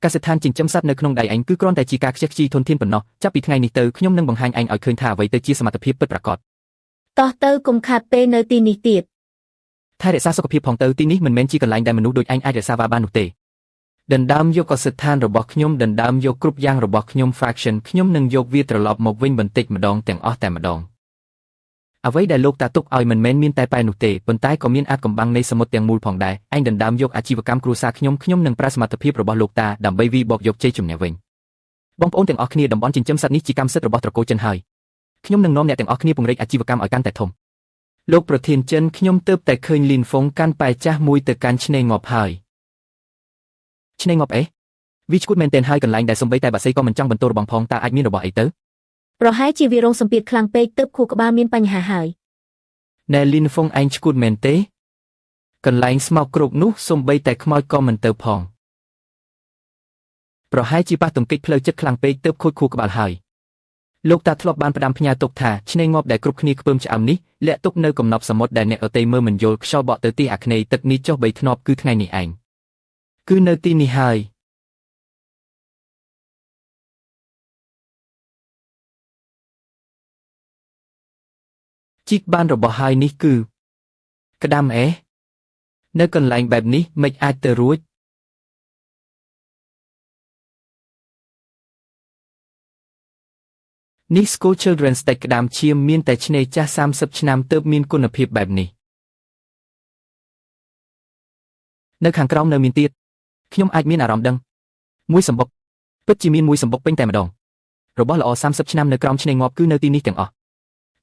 កសិដ្ឋានចិញ្ចឹមសត្វនៅក្នុងដៃឯងគឺគ្រាន់តែជាការខ្ជះខ្ជាយធនធានប៉ុណ្ណោះចាប់ពីថ្ងៃនេះទៅខ្ញុំនឹងបង្ហាញឯងឲ្យឃើញថាអ្វីទៅជាសមត្ថភាពពិតប្រាកដ តោះទៅកុំខាតពេលនៅទីនេះទៀត ថែរក្សាសុខភាពផងទៅទីនេះមិនមែនជាកន្លែងដែលមនុស្សដូចឯងអាចរក្សាវ៉ាបាននោះទេដណ្ដើមយកកសិដ្ឋានរបស់ខ្ញុំដណ្ដើមយកគ្រប់យ៉ាងរបស់ខ្ញុំ fraction ខ្ញុំនឹងយកវាត្រឡប់មកវិញបន្តិចម្ដងទាំងអស់តែម្ដងអ្វីដែលលោកតាទុកឲ្យមិនមែនមានតែប៉ែនោះទេប៉ុន្តែក៏មានអាចកំបាំងនៃសមុទ្រទាំងមូលផងដែរឯងដណ្ដើមយកអាជីវកម្មគ្រួសារខ្ញុំខ្ញុំនឹងប្រើសមត្ថភាពរបស់លោកតាដើម្បីវីបកយកជ័យជំនះវិញបងប្អូនទាំងអស់គ្នាតំបន់ចិញ្ចឹមសត្វនេះជាកម្មសិទ្ធិរបស់ត្រកូលចិនហើយខ្ញុំនឹងនាំអ្នកទាំងអស់គ្នាពង្រីកអាជីវកម្មឲ្យកាន់តែធំលោកប្រធានចិនខ្ញុំទើបតែឃើញលីនហ្វុងកាន់ប៉ែចាស់មួយទៅកាន់ឆ្នេរងាប់ហើយឆ្នេរងាប់អេវាឈួតមែនទែនហើយកន្លែងដែលសំបីតែបាសីក៏មិនចង់បន្ទោរបងផងតើអាចមានរបស់អីទៅ ប្រហែលជាវារងសម្ពាធខ្លាំងពេកទើបខួរក្បាលមានបញ្ហាហើយ ណែលីនហ្វុងឯងឈួតមែនទេកន្លែងស្មោកគ្រោកនោះសំបីតែខ្មោចក៏មិនទៅផងប្រហែលជាប៉ះទង្គិចផ្លូវចិត្តខ្លាំងពេកទើបខូចខួរក្បាលហើយលោកតាធ្លាប់បានផ្ដាំផ្ញើទុកថាឆ្នេរងាប់ដែលគ្រប់គ្នាខ្ពើមឆ្អើមនេះលាក់ទុកនៅកំណប់សមុទ្រដែលអ្នកអតីមើលមិនយល់ខ្យល់បក់ទៅទីអាគ្នេយ៍ទឹកនេះចុះបីធ្នាប់គឺថ្ងៃនេះឯងគឺនៅទីនេះហើយជីកបានរបស់ហើយនេះគឺក្តាំអេនៅកន្លែងបែបនេះមិនអាចទៅរួចនេះ School Children ស្ដេចក្តាមឈាមមានតែឆ្នេរចាស់30ឆ្នាំទើបមានគុណភាពបែបនេះនៅខាងក្រោមនៅមានទៀតខ្ញុំអាចមានអារម្មណ៍ដឹងមួយសម្បុកពិតជាមានមួយសម្បុកពេញតែម្ដងរបស់ល្អ30ឆ្នាំនៅក្រោមឆ្នេរងាប់គឺនៅទីនេះទាំងអស់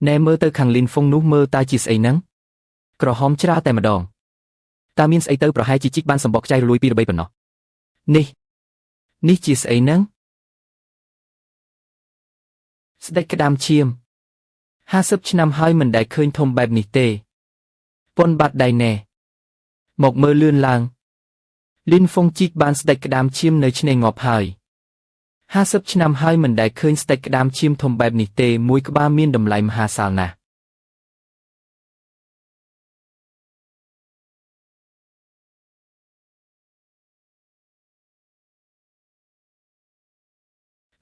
ណែមើលទៅខាងលីនហ្វុងនោះមើលតើជាស្អីហ្នឹងក្រហមច្រាលតែម្ដងតើមានស្អីទៅប្រហែលជាជីកបានសម្បុកខ្ចីរលួយពីរបីប៉ុណ្ណោះនេះនេះជាស្អីហ្នឹងស្ដេចក្តាមឈាម50ឆ្នាំហើយមិនដែលឃើញធំបែបនេះទេពន់បាត់ដៃណែមកមើលលឿនឡើងលីនហ្វុងជីកបានស្ដេចក្តាមឈាមនៅឆ្នេរងាប់ហើយ50ឆ្នាំហើយមិនដែលឃើញស្ដេចក្តាមឈាមធំបែបនេះទេមួយក្បាលមានតម្លៃមហាសាលណាស់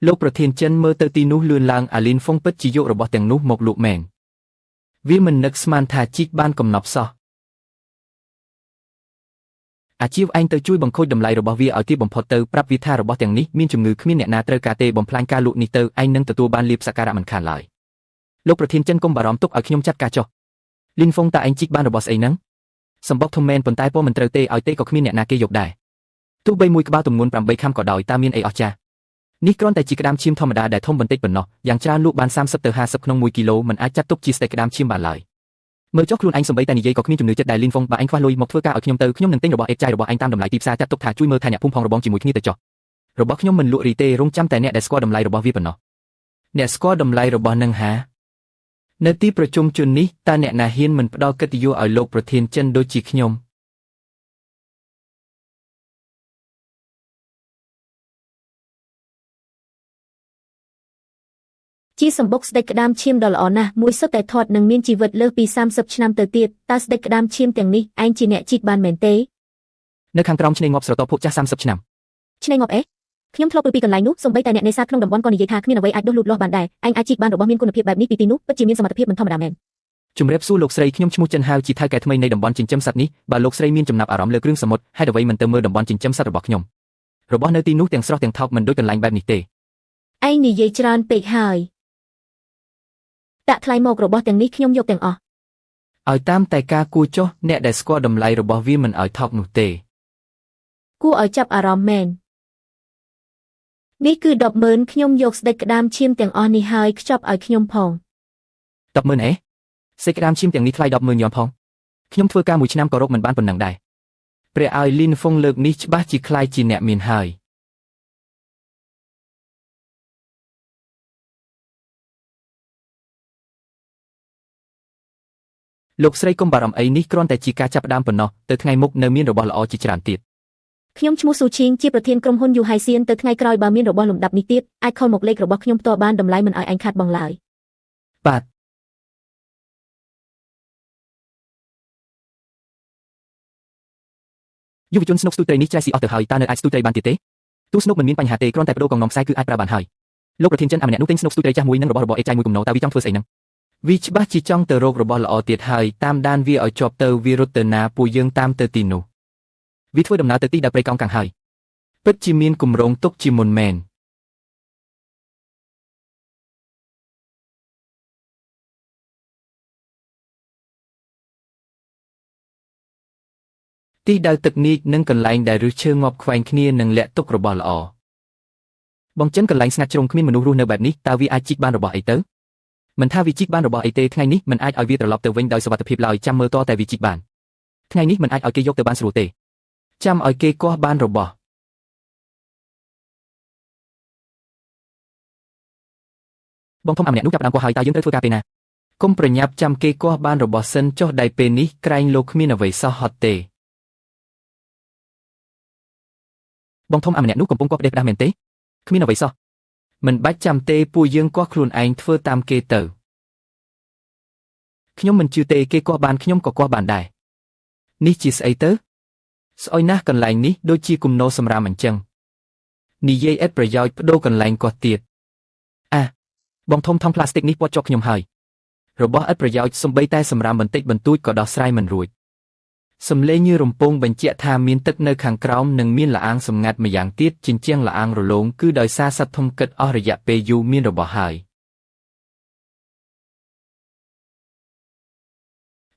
លោកប្រធានចិនមើលទៅទីនោះលឿនឡើងអាលីនហ្វុងពិតជាយករបស់ទាំងនោះមកលក់មែនវាមិននឹកស្មានថាជីកបានកំណប់សោះអាជីវឯងទៅជួយបង្ខូចតម្លៃរបស់វាឲ្យទាបបំផុតទៅប្រាប់វាថារបស់ទាំងនេះមានជំងឺគ្មានអ្នកណាត្រូវការទេបំផ្លាញការលក់នេះទៅឯងនឹងទទួលបានលាភសក្ការៈមិនខានឡើយលោកប្រធានចិនកុំបារម្ភទុកឲ្យខ្ញុំចាត់ការចុះលីនហ្វុងតើឯងជីកបានរបស់ស្អីហ្នឹងសម្បុកធំមែនប៉ុន្តែពោមិនត្រូវទេឲ្យទេក៏គ្មានអ្នកណាគេយកដែរទោះបីមួយក្បាលទម្ងន់8ខាំក៏ដោយតើមានអីអស្ចារ្យនេះគ្រាន់តែជាក្តាមឈាមធម្មតាដែលធំបន្តិចប៉ុណ្ណោះយ៉ាងច្រើនលក់បាន30ទៅ50ក្នុង1គីឡូមិនអាចចាត់ទុកជាស្ដេចក្តាមឈាមបានឡើយមើលចុះខ្លួនឯងសំបីតែនិយាយក៏គ្មានជំនឿចិត្តដែរលីនហ្វុងបើឯងខ្វះលុយមកធ្វើការឲ្យខ្ញុំទៅខ្ញុំនឹងទិញរបស់អេតចាយរបស់ឯងតាមតម្លៃទីផ្សារចាត់ទុកថាជួយមើលថែអ្នកភូមិផងរបងជាមួយគ្នាទៅចុះរបស់ខ្ញុំមិនលក់រីទេរងចាំតែអ្នកដែលស្គាល់តម្លៃរបស់វាប៉ុណ្ណោះអ្នកស្គាល់តម្លៃរបស់នឹងហានៅទីប្រជុំជននេះតើអ្នកណាហ៊ានមិនផ្ដល់កិត្តិយសឲ្យលោកប្រធានចិនដូចជាខ្ញុំ ជាសម្បុកស្ដេចក្តាមឈាមដ៏ល្អណាស់មួយសុទ្ធតែធាត់នឹងមានជីវិតលើសពី30ឆ្នាំទៅទៀតតើស្ដេចក្តាមឈាមទាំងនេះឯងជាអ្នកជីកបានមែនទេ នៅខាងក្រោមឆ្នេរងាប់ស្រទាប់ភក់ចាស់30ឆ្នាំ ឆ្នេរងាប់អេខ្ញុំធ្លាប់ឮពីកន្លែងនោះសូម្បីតែអ្នកនេសាទក្នុងតំបន់ក៏និយាយថាគ្មានអ្វីអាចដុះលូតលាស់បានដែរឯងអាចជីកបានរបស់មានគុណភាពបែបនេះពីទីនោះពិតជាមានសមត្ថភាពមិនធម្មតាមែន ជំរាបសួរលោកស្រីខ្ញុំឈ្មោះចិនហាវជាថៅកែថ្មីនៃតំបន់ចិញ្ចឹមសត្វនេះបើលោកស្រីមានចំណាប់អារម្មណ៍លើគ្រឿងសមុទ្រហេតុអ្វីមិនទៅមើលតំបន់ចិញ្ចឹមសត្វរបស់ខ្ញុំរបស់នៅទីនោះទាំងស្រស់ទាំងថោកមិនដូចកន្លែងបែបនេះទេ ឯងនិយាយច្រើនពេកហើយដាក់ថ្លៃមករបស់ទាំងនេះខ្ញុំយកទាំងអស់ ឲ្យតាមតែការគួចុះអ្នកដែលស្គាល់តម្លៃរបស់វាមិនឲ្យថោកនោះទេ គួរឲ្យចាប់អារម្មណ៍មែននេះគឺ100000ខ្ញុំយកស្ដេចក្តាមឈាមទាំងអស់នេះហើយខ្ចប់ឲ្យខ្ញុំផង 100000អេសេចក្តាមឈាមទាំងនេះថ្លៃ100000យ៉នផងខ្ញុំធ្វើការមួយឆ្នាំក៏រកមិនបានប៉ុណ្ណឹងដែរព្រះឲ្យលីនហ្វុងលើកនេះច្បាស់ជាក្លាយជាអ្នកមានហើយលោកស្រីកុំបារម្ភអីនេះគ្រាន់តែជាការចាប់ផ្ដើមប៉ុណ្ណោះទៅថ្ងៃមុខនៅមានរបស់ល្អជាច្រើនទៀត ខ្ញុំឈ្មោះស៊ូឈីងជាប្រធានក្រុមហ៊ុនយូហៃសៀនទៅថ្ងៃក្រោយបើមានរបស់លំដាប់នេះទៀតអាចខលមកលេខរបស់ខ្ញុំផ្ទាល់បានតម្លៃមិនឲ្យឯងខាតបង់ឡើយ បាទយុវជនស្នុកស្ទូចត្រីនេះច្រែះស៊ីអស់ទៅហើយតើនៅអាចស្ទូចត្រីបានទៀតទេ ទូស្នុកមិនមានបញ្ហាទេគ្រាន់តែបដូរកងនាំខ្សែគឺអាចប្រើបានហើយលោកប្រធានចិនអាម្នាក់នោះទិញស្នុកស្ទូចត្រីចាស់មួយនិងរបស់របរអេតចាយមួយគំនរតើវាចង់ធ្វើស្អីហ្នឹងវាច្បាស់ជាចង់ទៅរករបស់ល្អទៀតហើយតាមដានវាឲ្យជាប់ទៅវារត់ទៅណាពួកយើងតាមទៅទីនោះវាធ្វើដំណើរទៅទីដែលព្រៃកោងកាងហើយពិតជាមានគម្រោងទុកជាមុនមែនទីដៅទឹកនីកនិងកន្លែងដែលឫសឈើងាប់ខ្វែងគ្នានឹងលាក់ទុករបស់ល្អបងចិនកន្លែងស្ងាត់ជ្រុងគ្មានមនុស្សរស់នៅបែបនេះតើវាអាចជីកបានរបស់អីទៅមិនថាវាជីកបានរបស់អីទេថ្ងៃនេះមិនអាចឲ្យវាត្រឡប់ទៅវិញដោយសុវត្ថិភាពឡើយចាំមើលតតែវាជីកបានថ្ងៃនេះមិនអាចឲ្យគេយកទៅបានស្រួលទេចាំឲ្យគេគាស់បានរបស់បងធំអាម្នាក់នោះចាប់ផ្ដើមគាស់ហើយតើយើងត្រូវធ្វើការពេលណាកុំប្រញាប់ចាំគេគាស់បានរបស់សិនចុះដៃពេលនេះក្រែងលោកគ្មានអ្វីសោះហត់ទេបងធំអាម្នាក់នោះកំពុងគាស់ផ្ដេសផ្ដាស់មែនទេគ្មានអ្វីសោះមិនបាច់ចាំទេពួកយើងគាស់ខ្លួនឯងធ្វើតាមគេទៅខ្ញុំមិនជឿទេគេគាស់បានខ្ញុំក៏គាស់បានដែរនេះជាស្អីទៅស្អុយណាស់កន្លែងនេះដូចជាគំនរសម្រាមអញ្ចឹងនិយាយឥតប្រយោជន៍បដូរកន្លែងគាស់ទៀតអាបងធំថង់ប្លាស្ទិកនេះពាត់ជាប់ខ្ញុំហើយរបស់ឥតប្រយោជន៍សំបីតែសម្រាមបន្តិចបន្តួចក៏ដោះស្រាយមិនរួចសំឡេងញើរំពងបញ្ជាក់ថាមានទឹកនៅខាងក្រោមនិងមានល្អាងសម្ងាត់ម្យ៉ាងទៀតជញ្ជាំងល្អាងរលោងគឺដោយសារសត្វធំគិតអស់រយៈពេលយូរមានរបស់ហើយ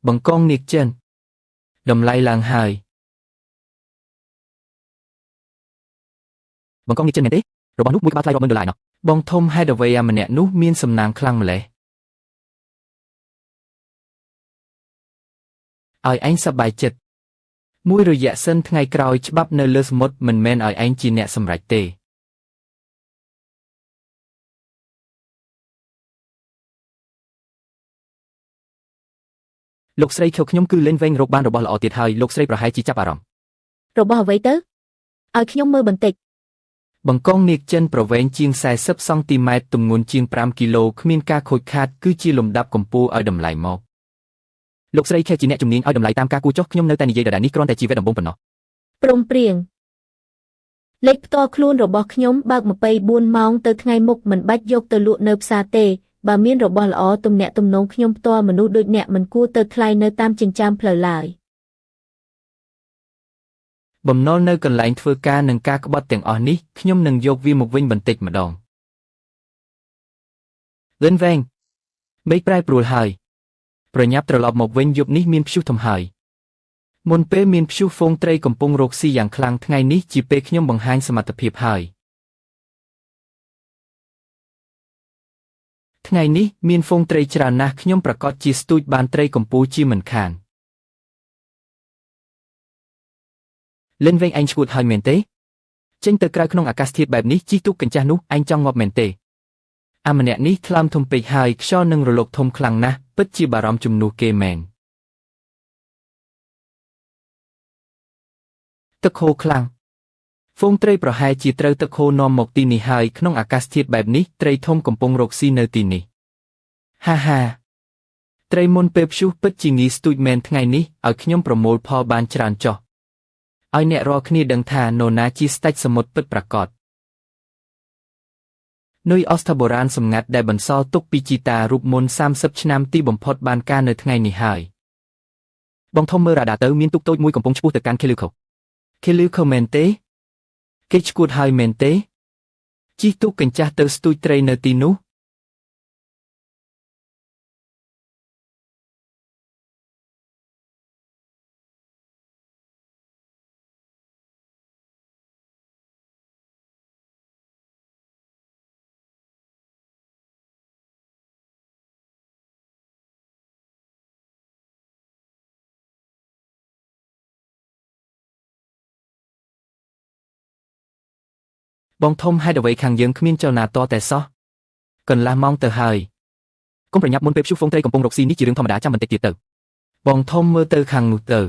បង្កងនាគចិនតម្លៃឡើងហើយបង្កងនាគចិនមែនទេរបស់នោះមួយក្បាលថ្លៃរាប់ម៉ឺនដុល្លារណោះបងធំហេតុអ្វីអាម្នាក់នោះមានសំណាងខ្លាំងម្ល៉េះឲ្យឯងសប្បាយចិត្តមួយរយៈសិនថ្ងៃក្រោយច្បាប់នៅលើសមុទ្រមិនមែនឲ្យឯងជាអ្នកសម្រេចទេលោកស្រីខៀវខ្ញុំគឺលេងវែងរកបានរបស់ល្អទៀតហើយលោកស្រីប្រហែលជាចាប់អារម្មណ៍ របស់អ្វីទៅឲ្យខ្ញុំមើលបន្តិចបង្កងនាគចិនប្រវែងជាង40សង់ទីម៉ែត្រទម្ងន់ជាង5គីឡូគ្មានការខូចខាតគឺជាលំដាប់កម្ពស់ឲ្យតម្លៃមកលោកស្រីខេជាអ្នកជំនាញឲ្យតម្លៃតាមការគូចុះខ្ញុំនៅតែនិយាយដដែលនេះគ្រាន់តែជាវេទដំបូងប៉ុណ្ណោះព្រមព្រៀងលេខផ្ទាល់ខ្លួនរបស់ខ្ញុំបើក24ម៉ោងទៅថ្ងៃមុខមិនបាច់យកទៅលក់នៅផ្សារទេបើមានរបស់ល្អទំនាក់ទំនងខ្ញុំផ្ទាល់មនុស្សដូចអ្នកមិនគួរទៅថ្លៃនៅតាមចិញ្ចើមផ្លូវឡើយបំណុលនៅកន្លែងធ្វើការនិងការក្បត់ទាំងអស់នេះខ្ញុំនឹងយកវាមកវិញបន្តិចម្ដងលឿនវែងមេឃប្រែប្រួលហើយប្រញាប់ត្រឡប់មកវិញយប់នេះមានព្យុះធំហើយមុនពេលមានព្យុះហ្វូងត្រីកំពុងរកស៊ីយ៉ាងខ្លាំងថ្ងៃនេះជាពេលខ្ញុំបង្ហាញសមត្ថភាពហើយថ្ងៃនេះមានហ្វូងត្រីច្រើនណាស់ខ្ញុំប្រកាសជាស្ទូចបានត្រីកម្ពូជាមិនខានលិនវែងឯងឈួតហើយមែនទេចេញទៅក្រៅក្នុងអាកាសធាតុបែបនេះជិះទូកកញ្ចាស់នោះឯងចង់ងាប់មែនទេអាម្នាក់នេះថ្លើមធំពេកហើយខ្យល់នឹងរលកធំខ្លាំងណាស់ពិតជាបារម្ភជំនួសគេមែនទឹកហូរខ្លាំងហ្វូងត្រីប្រហែលជាត្រូវទឹកហូរនាំមកទីនេះហើយក្នុងអាកាសធាតុបែបនេះត្រីធំកំពុងរកស៊ីនៅទីនេះហាហាត្រីមុនពេលព្យុះពិតជាងាយស្ទូចមែនថ្ងៃនេះឲ្យខ្ញុំប្រមូលផលបានច្រើនចុះឲ្យអ្នករាល់គ្នាដឹងថានរណាជាស្ដេចសមុទ្រពិតប្រាកដនុយអស្ថបុរាណសម្ងាត់ដែលបន្សល់ទុកពីជីតារូបមន្ត30ឆ្នាំទីបំផុតបានការនៅថ្ងៃនេះហើយបងធំមើលរ៉ាដាទៅមានទូកតូចមួយកំពុងឆ្ពោះទៅកាន់ខេលីខូខេលីខូមែនទេគេឈួតហើយមែនទេជិះទូកកញ្ចាស់ទៅស្ទូចត្រីនៅទីនោះបងធំហេតុអ្វីខាងយើងគ្មានចលនាតតែសោះកន្លះម៉ោងទៅហើយកុំប្រញាប់មុនពេលព្យុះហ្វូងត្រីកំពុងរកស៊ីនេះជារឿងធម្មតាចាំបន្តិចទៀតទៅបងធំមើលទៅខាងនោះទៅ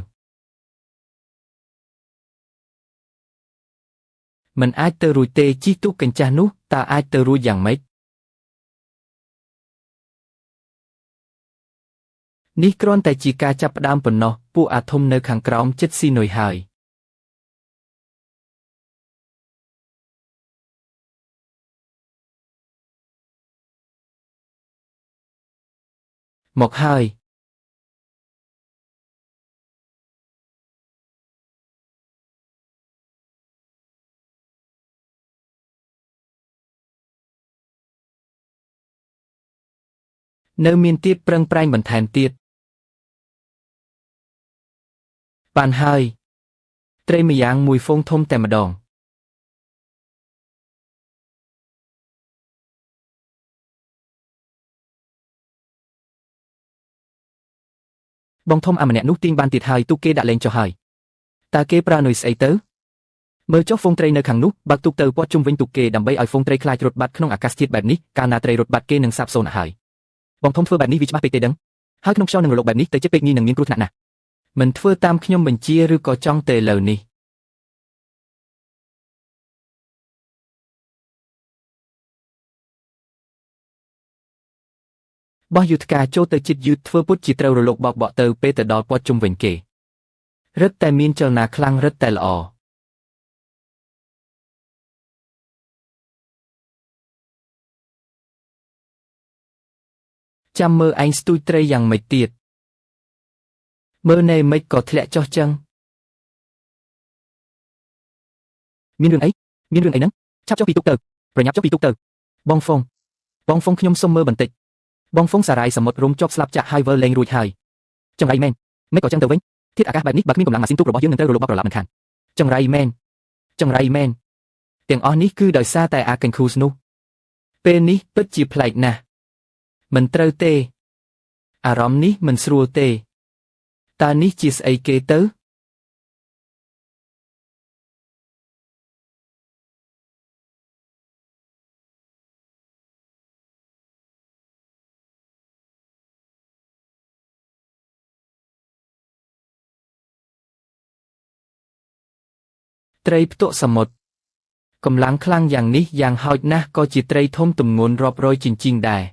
មិនអាចទៅរួចទេជិះទូកកញ្ចាស់នោះតើអាចទៅរួចយ៉ាងម៉េចនេះគ្រាន់តែជាការចាប់ផ្ដើមប៉ុណ្ណោះពួកអាធំនៅខាងក្រោមចិត្តស៊ីនុយហើយ មកហើយនៅមានទៀតប្រឹងប្រែងបន្ថែមទៀតបានហើយត្រីម្យ៉ាងមួយហ្វូងធំតែម្ដងបងធំអាម្នាក់នោះទាញបានទៀតហើយទូកគេដាក់លេងចុះហើយតើគេប្រើនុយស្អីទៅមើលចុះហ្វូងត្រីនៅខាងនោះបើកទូកទៅព័ទ្ធជុំវិញទូកគេដើម្បីឲ្យហ្វូងត្រីខ្លាចរត់បាត់ក្នុងអាកាសធាតុបែបនេះកាលណាត្រីរត់បាត់គេនឹងសាបសូន្យឲ្យហើយបងធំធ្វើបែបនេះវាច្បាស់ពេកទេដឹងហើយក្នុងខ្យល់នឹងរលកបែបនេះទៅចិត្តពេកងាយនឹងមានគ្រោះថ្នាក់ណាស់មិនធ្វើតាមខ្ញុំបញ្ជាឬក៏ចង់ទេលើនេះបោះយុទ្ធការចូលទៅចិត្តយឺតធ្វើពុតជាត្រូវរលកបោកបក់ទៅពេលទៅដល់ព័ទ្ធជុំវិញគេរឹតតែមានចលនាខ្លាំងរឹតតែល្អចាំមើលឯងស្ទូចត្រីយ៉ាងម៉េចទៀតមើលណែម៉េចក៏ធ្លាក់ចុះចឹងមានរឿងអីមានរឿងអីហ្នឹងឆាប់ចុះពីទូកទៅប្រញាប់ចុះពីទូកទៅបងហ្វុងបងហ្វុងខ្ញុំសុំមើលបន្តិចបងហ្វុងសារាយសមុទ្ររុំជាប់ស្លាប់ចាក់ហើយវើលែងរួចហើយចង្រៃមែនមិនក៏ចឹងទៅវិញធាតុអាកាសបែបនេះបើគ្មានកម្លាំងម៉ាស៊ីនទូករបស់យើងនឹងត្រូវរលកបោកប្រឡាប់មិនខានចង្រៃមែនចង្រៃមែនទាំងអស់នេះគឺដោយសារតែអាកេនខូសនោះពេលនេះពិតជាប្លែកណាស់មិនត្រូវទេអារម្មណ៍នេះមិនស្រួលទេតើនេះជាស្អីគេទៅត្រីផ្ទក់សមុទ្រកម្លាំងខ្លាំងយ៉ាងនេះយ៉ាងហោចណាស់ក៏ជាត្រីធំទម្ងន់រាប់រយចិញ្ចៀងដែរ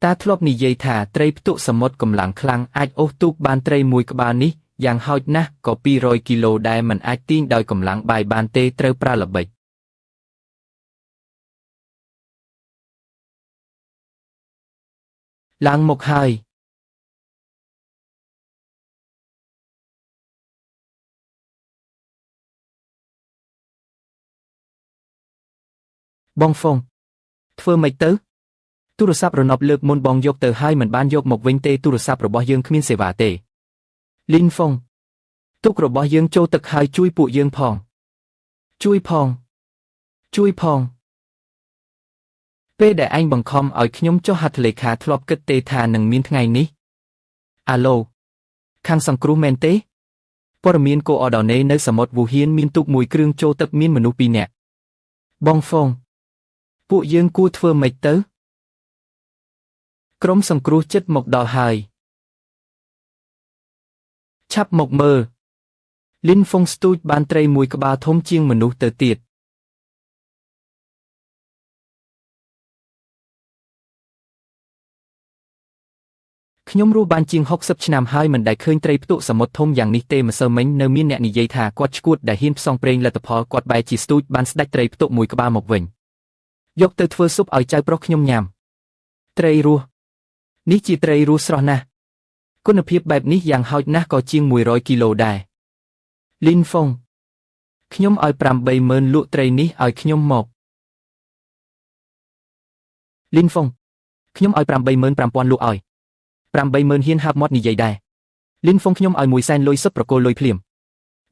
តាធ្លាប់និយាយថាត្រីផ្ទក់សមុទ្រកម្លាំងខ្លាំងអាចអូសទូកបានត្រីមួយក្បាលនេះយ៉ាងហោចណាស់ក៏200គីឡូដែរមិនអាចទាញដោយកម្លាំងបាយបានទេត្រូវប្រើល្បិចឡើងមកហើយបងហ្វុងធ្វើម៉េចទៅទូរស័ព្ទរណបលើកមុនបងយកទៅហើយមិនបានយកមកវិញទេទូរស័ព្ទរបស់យើងគ្មានសេវាទេលីនហ្វុងទូករបស់យើងចូលទឹកហើយជួយពួកយើងផងជួយផងជួយផងពេលដែលឯងបង្ខំឲ្យខ្ញុំចុះហត្ថលេខាធ្លាប់គិតទេថានឹងមានថ្ងៃនេះអាឡូខាងសង្គ្រោះមែនទេព័ត៌មានកូអដណេនៅសមុទ្រវូហ៊ានមានទូកមួយគ្រឿងចូលទឹកមានមនុស្ស2នាក់បងហ្វុងពួកយើងគួរធ្វើម៉េចទៅក្រុមសង្គ្រោះចិត្តមកដល់ហើយឆាប់មកមើលលីនហ្វុងស្ទូចបានត្រីមួយក្បាលធំជាងមនុស្សទៅទៀតខ្ញុំរស់បានជាង60ឆ្នាំហើយមិនដែលឃើញត្រីផ្ទក់សមុទ្រធំយ៉ាងនេះទេម្សិលមិញនៅមានអ្នកនិយាយថាគាត់ឈួតដែលហ៊ានផ្សងព្រេងលទ្ធផលគាត់បែរជាស្ទូចបានស្ដាច់ត្រីផ្ទក់មួយក្បាលមកវិញយកទៅធ្វើស៊ុបឲ្យចៅប្រុសខ្ញុំញ៉ាំត្រីរស់នេះជាត្រីរស់ស្រស់ណាស់គុណភាពបែបនេះយ៉ាងហោចណាស់ក៏ជាង100គីឡូដែរលីនហ្វុងខ្ញុំឲ្យ80000លក់ត្រីនេះឲ្យខ្ញុំមកលីនហ្វុងខ្ញុំឲ្យ85000លក់ឲ្យ80000ហ៊ានហាប់មាត់និយាយដែរលីនហ្វុងខ្ញុំឲ្យ100,000លុយសុទ្ធប្រគល់លុយភ្លាម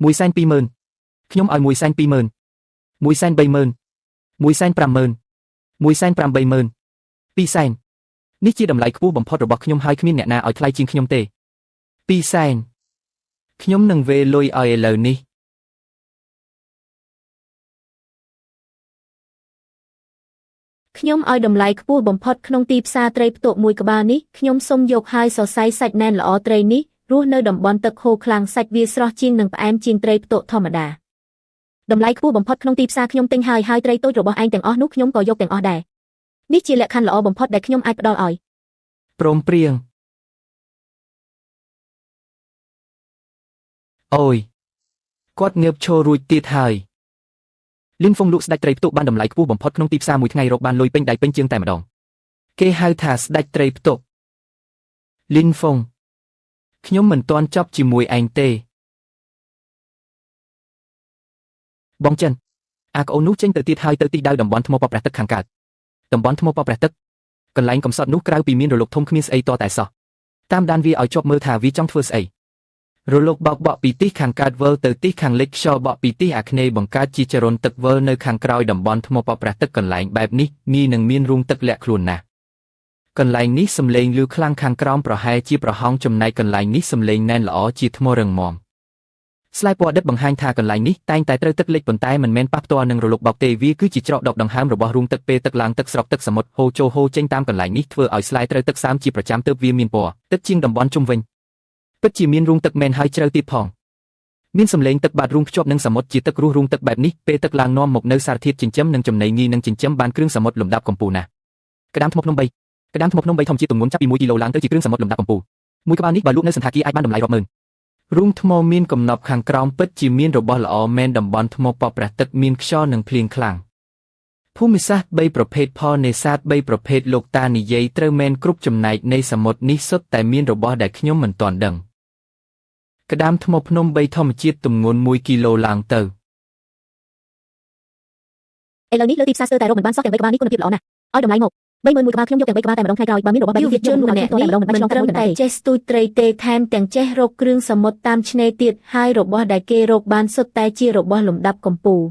120,000ខ្ញុំឲ្យ120,000 130,000 150,000 180,000 200,000នេះជាតម្លៃខ្ពស់បំផុតរបស់ខ្ញុំហើយគ្មានអ្នកណាឲ្យថ្លៃជាងខ្ញុំទេ200,000ខ្ញុំនឹងវេលុយឲ្យឥឡូវនេះខ្ញុំឲ្យតម្លៃខ្ពស់បំផុតក្នុងទីផ្សារត្រីផ្ទក់មួយក្បាលនេះខ្ញុំសូមយកហើយសរសៃសាច់ណែនល្អត្រីនេះរស់នៅតំបន់ទឹកហូរខ្លាំងសាច់វាស្រស់ជាងនិងផ្អែមជាងត្រីផ្ទក់ធម្មតាតម្លៃខ្ពស់បំផុតក្នុងទីផ្សារខ្ញុំទិញហើយហើយត្រីតូចរបស់ឯងទាំងអស់នោះខ្ញុំក៏យកទាំងអស់ដែរនេះជាលក្ខខណ្ឌល្អបំផុតដែលខ្ញុំអាចផ្ដល់ឲ្យព្រមព្រៀងអូយគាត់ងើបឈររួចទៀតហើយលីនហ្វុងលក់ស្ដាច់ត្រីផ្ទក់បានតម្លៃខ្ពស់បំផុតក្នុងទីផ្សារមួយថ្ងៃរកបានលុយពេញដៃពេញជើងតែម្ដង គេហៅថាស្ដេចត្រីផ្ទក់លីនហ្វុងខ្ញុំមិនទាន់ចប់ជាមួយឯងទេបងចិនអាក្អូននោះចេញទៅទៀតហើយទៅទីដៅតំបន់ថ្មប៉ប្រះទឹកខាងកើតតំបន់ថ្មប៉ប្រះទឹកកន្លែងកំសត់នោះក្រៅពីមានរលកធំគ្មានស្អីតតែសោះតាមដានវាឲ្យជាប់មើលថាវាចង់ធ្វើស្អីរលកបោកបក់ពីទិសខាងកើតវិលទៅទិសខាងលិចខ្យល់បក់ពីទិសអាគ្នេយ៍បង្កើតជាចរន្តទឹកវិលនៅខាងក្រោយតំបន់ថ្មប៉ប្រះទឹកកន្លែងបែបនេះងាយនឹងមានរូងទឹកលាក់ខ្លួនណាស់កន្លែងនេះសំឡេងឮខ្លាំងខាងក្រោមប្រហែលជាប្រហោងចំណែកកន្លែងនេះសំឡេងណែនល្អជាថ្មរឹងមាំស្លាយពណ៌ដិតបង្ហាញថាកន្លែងនេះតែងតែត្រូវទឹកលិចប៉ុន្តែមិនមែនប៉ះផ្ទាល់នឹងរលកបោកទេវាគឺជាច្រកដកដង្ហើមរបស់រូងទឹកពេលទឹកឡើងទឹកស្រកទឹកសមុទ្រហូរចូលហូរចេញតាមកន្លែងនេះធ្វើឲ្យស្លាយត្រូវទឹកសើមជាប្រចាំទើបវាមានពណ៌ទឹកជាងតំបន់ជុំវិញពិតជាមានរូងទឹកមែនហើយជ្រៅទៀតផងមានសំឡេងទឹកបាតរូងភ្ជាប់នឹងសមុទ្រជាទឹករស់រូងទឹកបែបនេះពេលទឹកឡើងនាំមកនៅសារធាតុចិញ្ចឹមនិងចំណីងាយនឹងចិញ្ចឹមបានគ្រឿងសមុទ្រលំដាប់កំពូលណាស់ក្តាមថ្មភ្នំ3ក្តាមថ្មភ្នំ3ធម្មជាតិទម្ងន់ចាប់ពី1គីឡូឡើងទៅជាគ្រឿងសមុទ្រលំដាប់កំពូលមួយក្បាលនេះបើលក់នៅសណ្ឋាគារអាចបានតម្លៃរាប់ម៉ឺនរូងថ្មមានកំណប់ខាងក្រោមពិតជាមានរបស់ល្អមែនតំបន់ថ្មប៉ប្រះទឹកមានខ្យល់និងភ្លៀងខ្លាំងភូមិសាស្ត្រ3ប្រភេទផលនេសាទ3ប្រភេទលោកតានិយាយត្រូវមែនគ្រប់ចំណែកនៃសមុទ្រនេះសុទ្ធតែមានរបស់ដែលខ្ញុំមិនទាន់ដឹងក្តាមថ្មភ្នំ3ធម្មជាតិទម្ងន់1គីឡូឡើងទៅឥឡូវនេះលើទីផ្សារស្ទើរតែរកមិនបានសោះទាំង3ក្បាលនេះគុណភាពល្អណាស់ឲ្យតម្លៃមក31000ក្បាលខ្ញុំយកទាំង3ក្បាលតែម្ដងថ្ងៃក្រោយបើមានរបស់បែប យុវ នេះទៀត ជន យក ម្នាក់ តែ នេះ ម្ដងមិនបាច់ មិនត្រឹ ឆ្លងកាត់មួយកណ្ដាល មតែចេះស្ទូចត្រីទេថែមទាំងចេះរកគ្រឿងសមុទ្រតាមឆ្នេរទៀតហើយរបស់ដែលគេរកបានសុទ្ធតែជារបស់លំដាប់កំពូល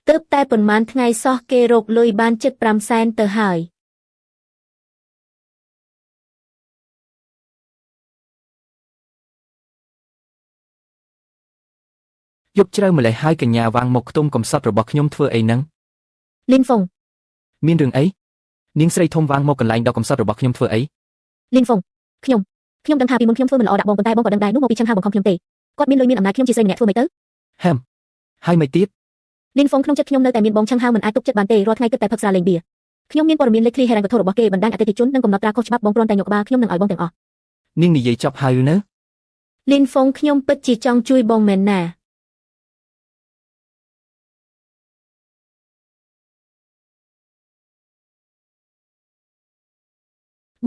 ទើបតែប៉ុន្មានថ្ងៃសោះគេរកលុយបានជិត5សែនទៅហើយ យប់ជ្រៅម្លេះហើយកញ្ញាវាងមកខ្ទមកំសត់របស់ខ្ញុំធ្វើអីហ្នឹង លីនហ្វុង មានរឿងអីនាងស្រីធំវាងមកកន្លែងដ៏កំសត់របស់ខ្ញុំធ្វើអី លីនហ្វុងខ្ញុំដឹងថាពីមុនខ្ញុំធ្វើមិនល្អដាក់បងប៉ុន្តែបងក៏ដឹងដែរនោះមកពីឆឹងហៅបង្ខំខ្ញុំទេគាត់មានលុយមានអំណាចខ្ញុំជាស្រីម្នាក់ធ្វើមិនទៅ ហឹមហើយមិនទៀត លីនហ្វុងក្នុងចិត្តខ្ញុំនៅតែមានបងឆឹងហៅមិនអាចទុកចិត្តបានទេរាល់ថ្ងៃគិតតែផឹកស្រាលេងបៀខ្ញុំមានព័ត៌មានលេខឃ្លីហិរញ្ញវត្ថុរបស់គេបណ្ដាញអតិថិជននិងកំណត់ត្រាខុសច្បាប់បងគ្រាន់តែយកក្បាលខ្ញុំនឹងឲ្យបងទាំងអស់ នាងនិយាយចប់ហើយឬនៅ លីនហ្វុងខ្ញុំពិតជាចង់ជួយបងមែនណា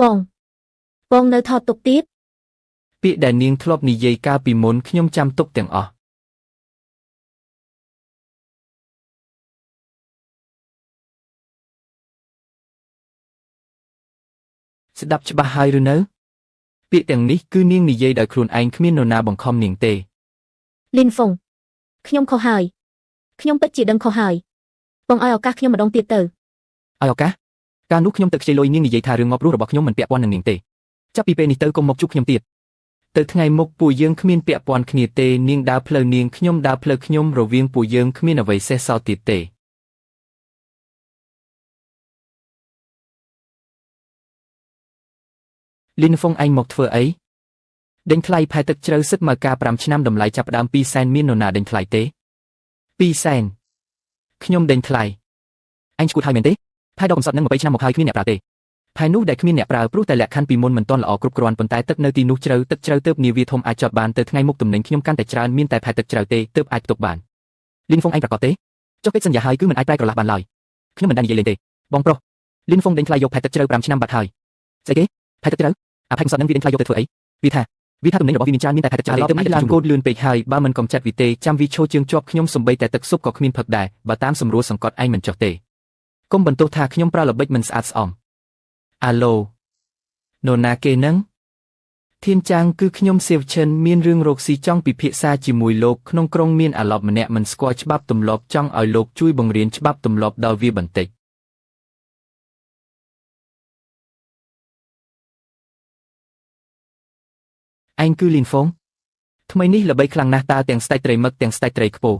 បងបងនៅថតទុកទៀត ពាក្យដែលនាងធ្លាប់និយាយកាលពីមុនខ្ញុំចាំទុកទាំងអស់ស្ដាប់ច្បាស់ហើយឬនៅពាក្យទាំងនេះគឺនាងនិយាយដោយខ្លួនឯងគ្មាននរណាបង្ខំនាងទេ លីនហ្វុងខ្ញុំខុសហើយខ្ញុំពិតជាដឹងខុសហើយបងឲ្យឱកាសខ្ញុំម្ដងទៀតទៅ ឲ្យឱកាសកាលនោះខ្ញុំទៅខ្ចីលុយនាងនិយាយថារឿងងាប់រស់របស់ខ្ញុំមិនពាក់ព័ន្ធនឹងនាងទេចាប់ពីពេលនេះទៅកុំមកជួបខ្ញុំទៀត ទៅថ្ងៃមុខពួកយើងគ្មានពាក់ព័ន្ធគ្នាទេនាងដើរផ្លូវនាងខ្ញុំដើរផ្លូវខ្ញុំរវាងពួកយើងគ្មានអ្វីសេសសល់ទៀតទេលីនហ្វុងឯងមកធ្វើអីដេញថ្លៃផែទឹកជ្រៅសិតមកការ5ឆ្នាំតម្លៃចាប់ផ្ដើម2សែនមាននរណាដេញថ្លៃទេ2សែនខ្ញុំដេញថ្លៃ ឯងឈួតហើយមែនទេផែដ៏កំសត់នឹង20ឆ្នាំមកហើយគ្មានអ្នកប្រើទេផែនោះដែលគ្មានអ្នកប្រើព្រោះតែលក្ខខណ្ឌពីមុនមិនទាន់ល្អគ្រប់គ្រាន់ប៉ុន្តែទឹកនៅទីនោះជ្រៅទឹកជ្រៅទើបនាវាធំអាចចតបានទៅថ្ងៃមុខទំនិញខ្ញុំកាន់តែច្រើនមានតែផែទឹកជ្រៅទេទើបអាចផ្ទុកបានលីនហ្វុងឯងប្រកាសទេចុះកិច្ចសន្យាហើយគឺមិនអាចប្រែក្រឡាស់បានឡើយខ្ញុំមិនដែលនិយាយលេងទេបងប្រុសលីនហ្វុងដេញថ្លៃយកផែទឹកជ្រៅ5ឆ្នាំបាត់ហើយស្អីគេផែទឹកជ្រៅអាផែកំសត់នឹងវាដេញថ្លៃយកទៅធ្វើអីវាថាទំនិញរបស់វាមានច្រើនមានតែផែទឹកជ្រៅ អាឡ ទេទើប ប់នេះឡើង អាចដឹកជញ្ជូន កូដលឿនពេកហើយបើមិនកំចាត់វាទេចាំវាឈរជើងជាប់ខ្ញុំសំបីតែទឹកស៊ុបក៏គ្មានផឹកដែរបើតាមសម្រួលសង្កត់ឯងមិនចុះទេកុំបន្ទោសថាខ្ញុំប្រើល្បិចមិនស្អាតស្អំអាឡូនរណាគេនឹងធានចាងគឺខ្ញុំសៀវឈិនមានរឿងរកស៊ីចង់ពិភាក្សាជាមួយលោកក្នុងក្រុងមានអាឡប់ម្នាក់មិនស្គាល់ច្បាប់ទម្លាប់ចង់ឲ្យលោកជួយបង្រៀនច្បាប់ទម្លាប់ដល់វាបន្តិចឯងគឺលីនហ្វុងថ្មីនេះល្បីខ្លាំងណាស់តើទាំងស្ដេចត្រីមឹកទាំងស្ដេចត្រីខ្ពស់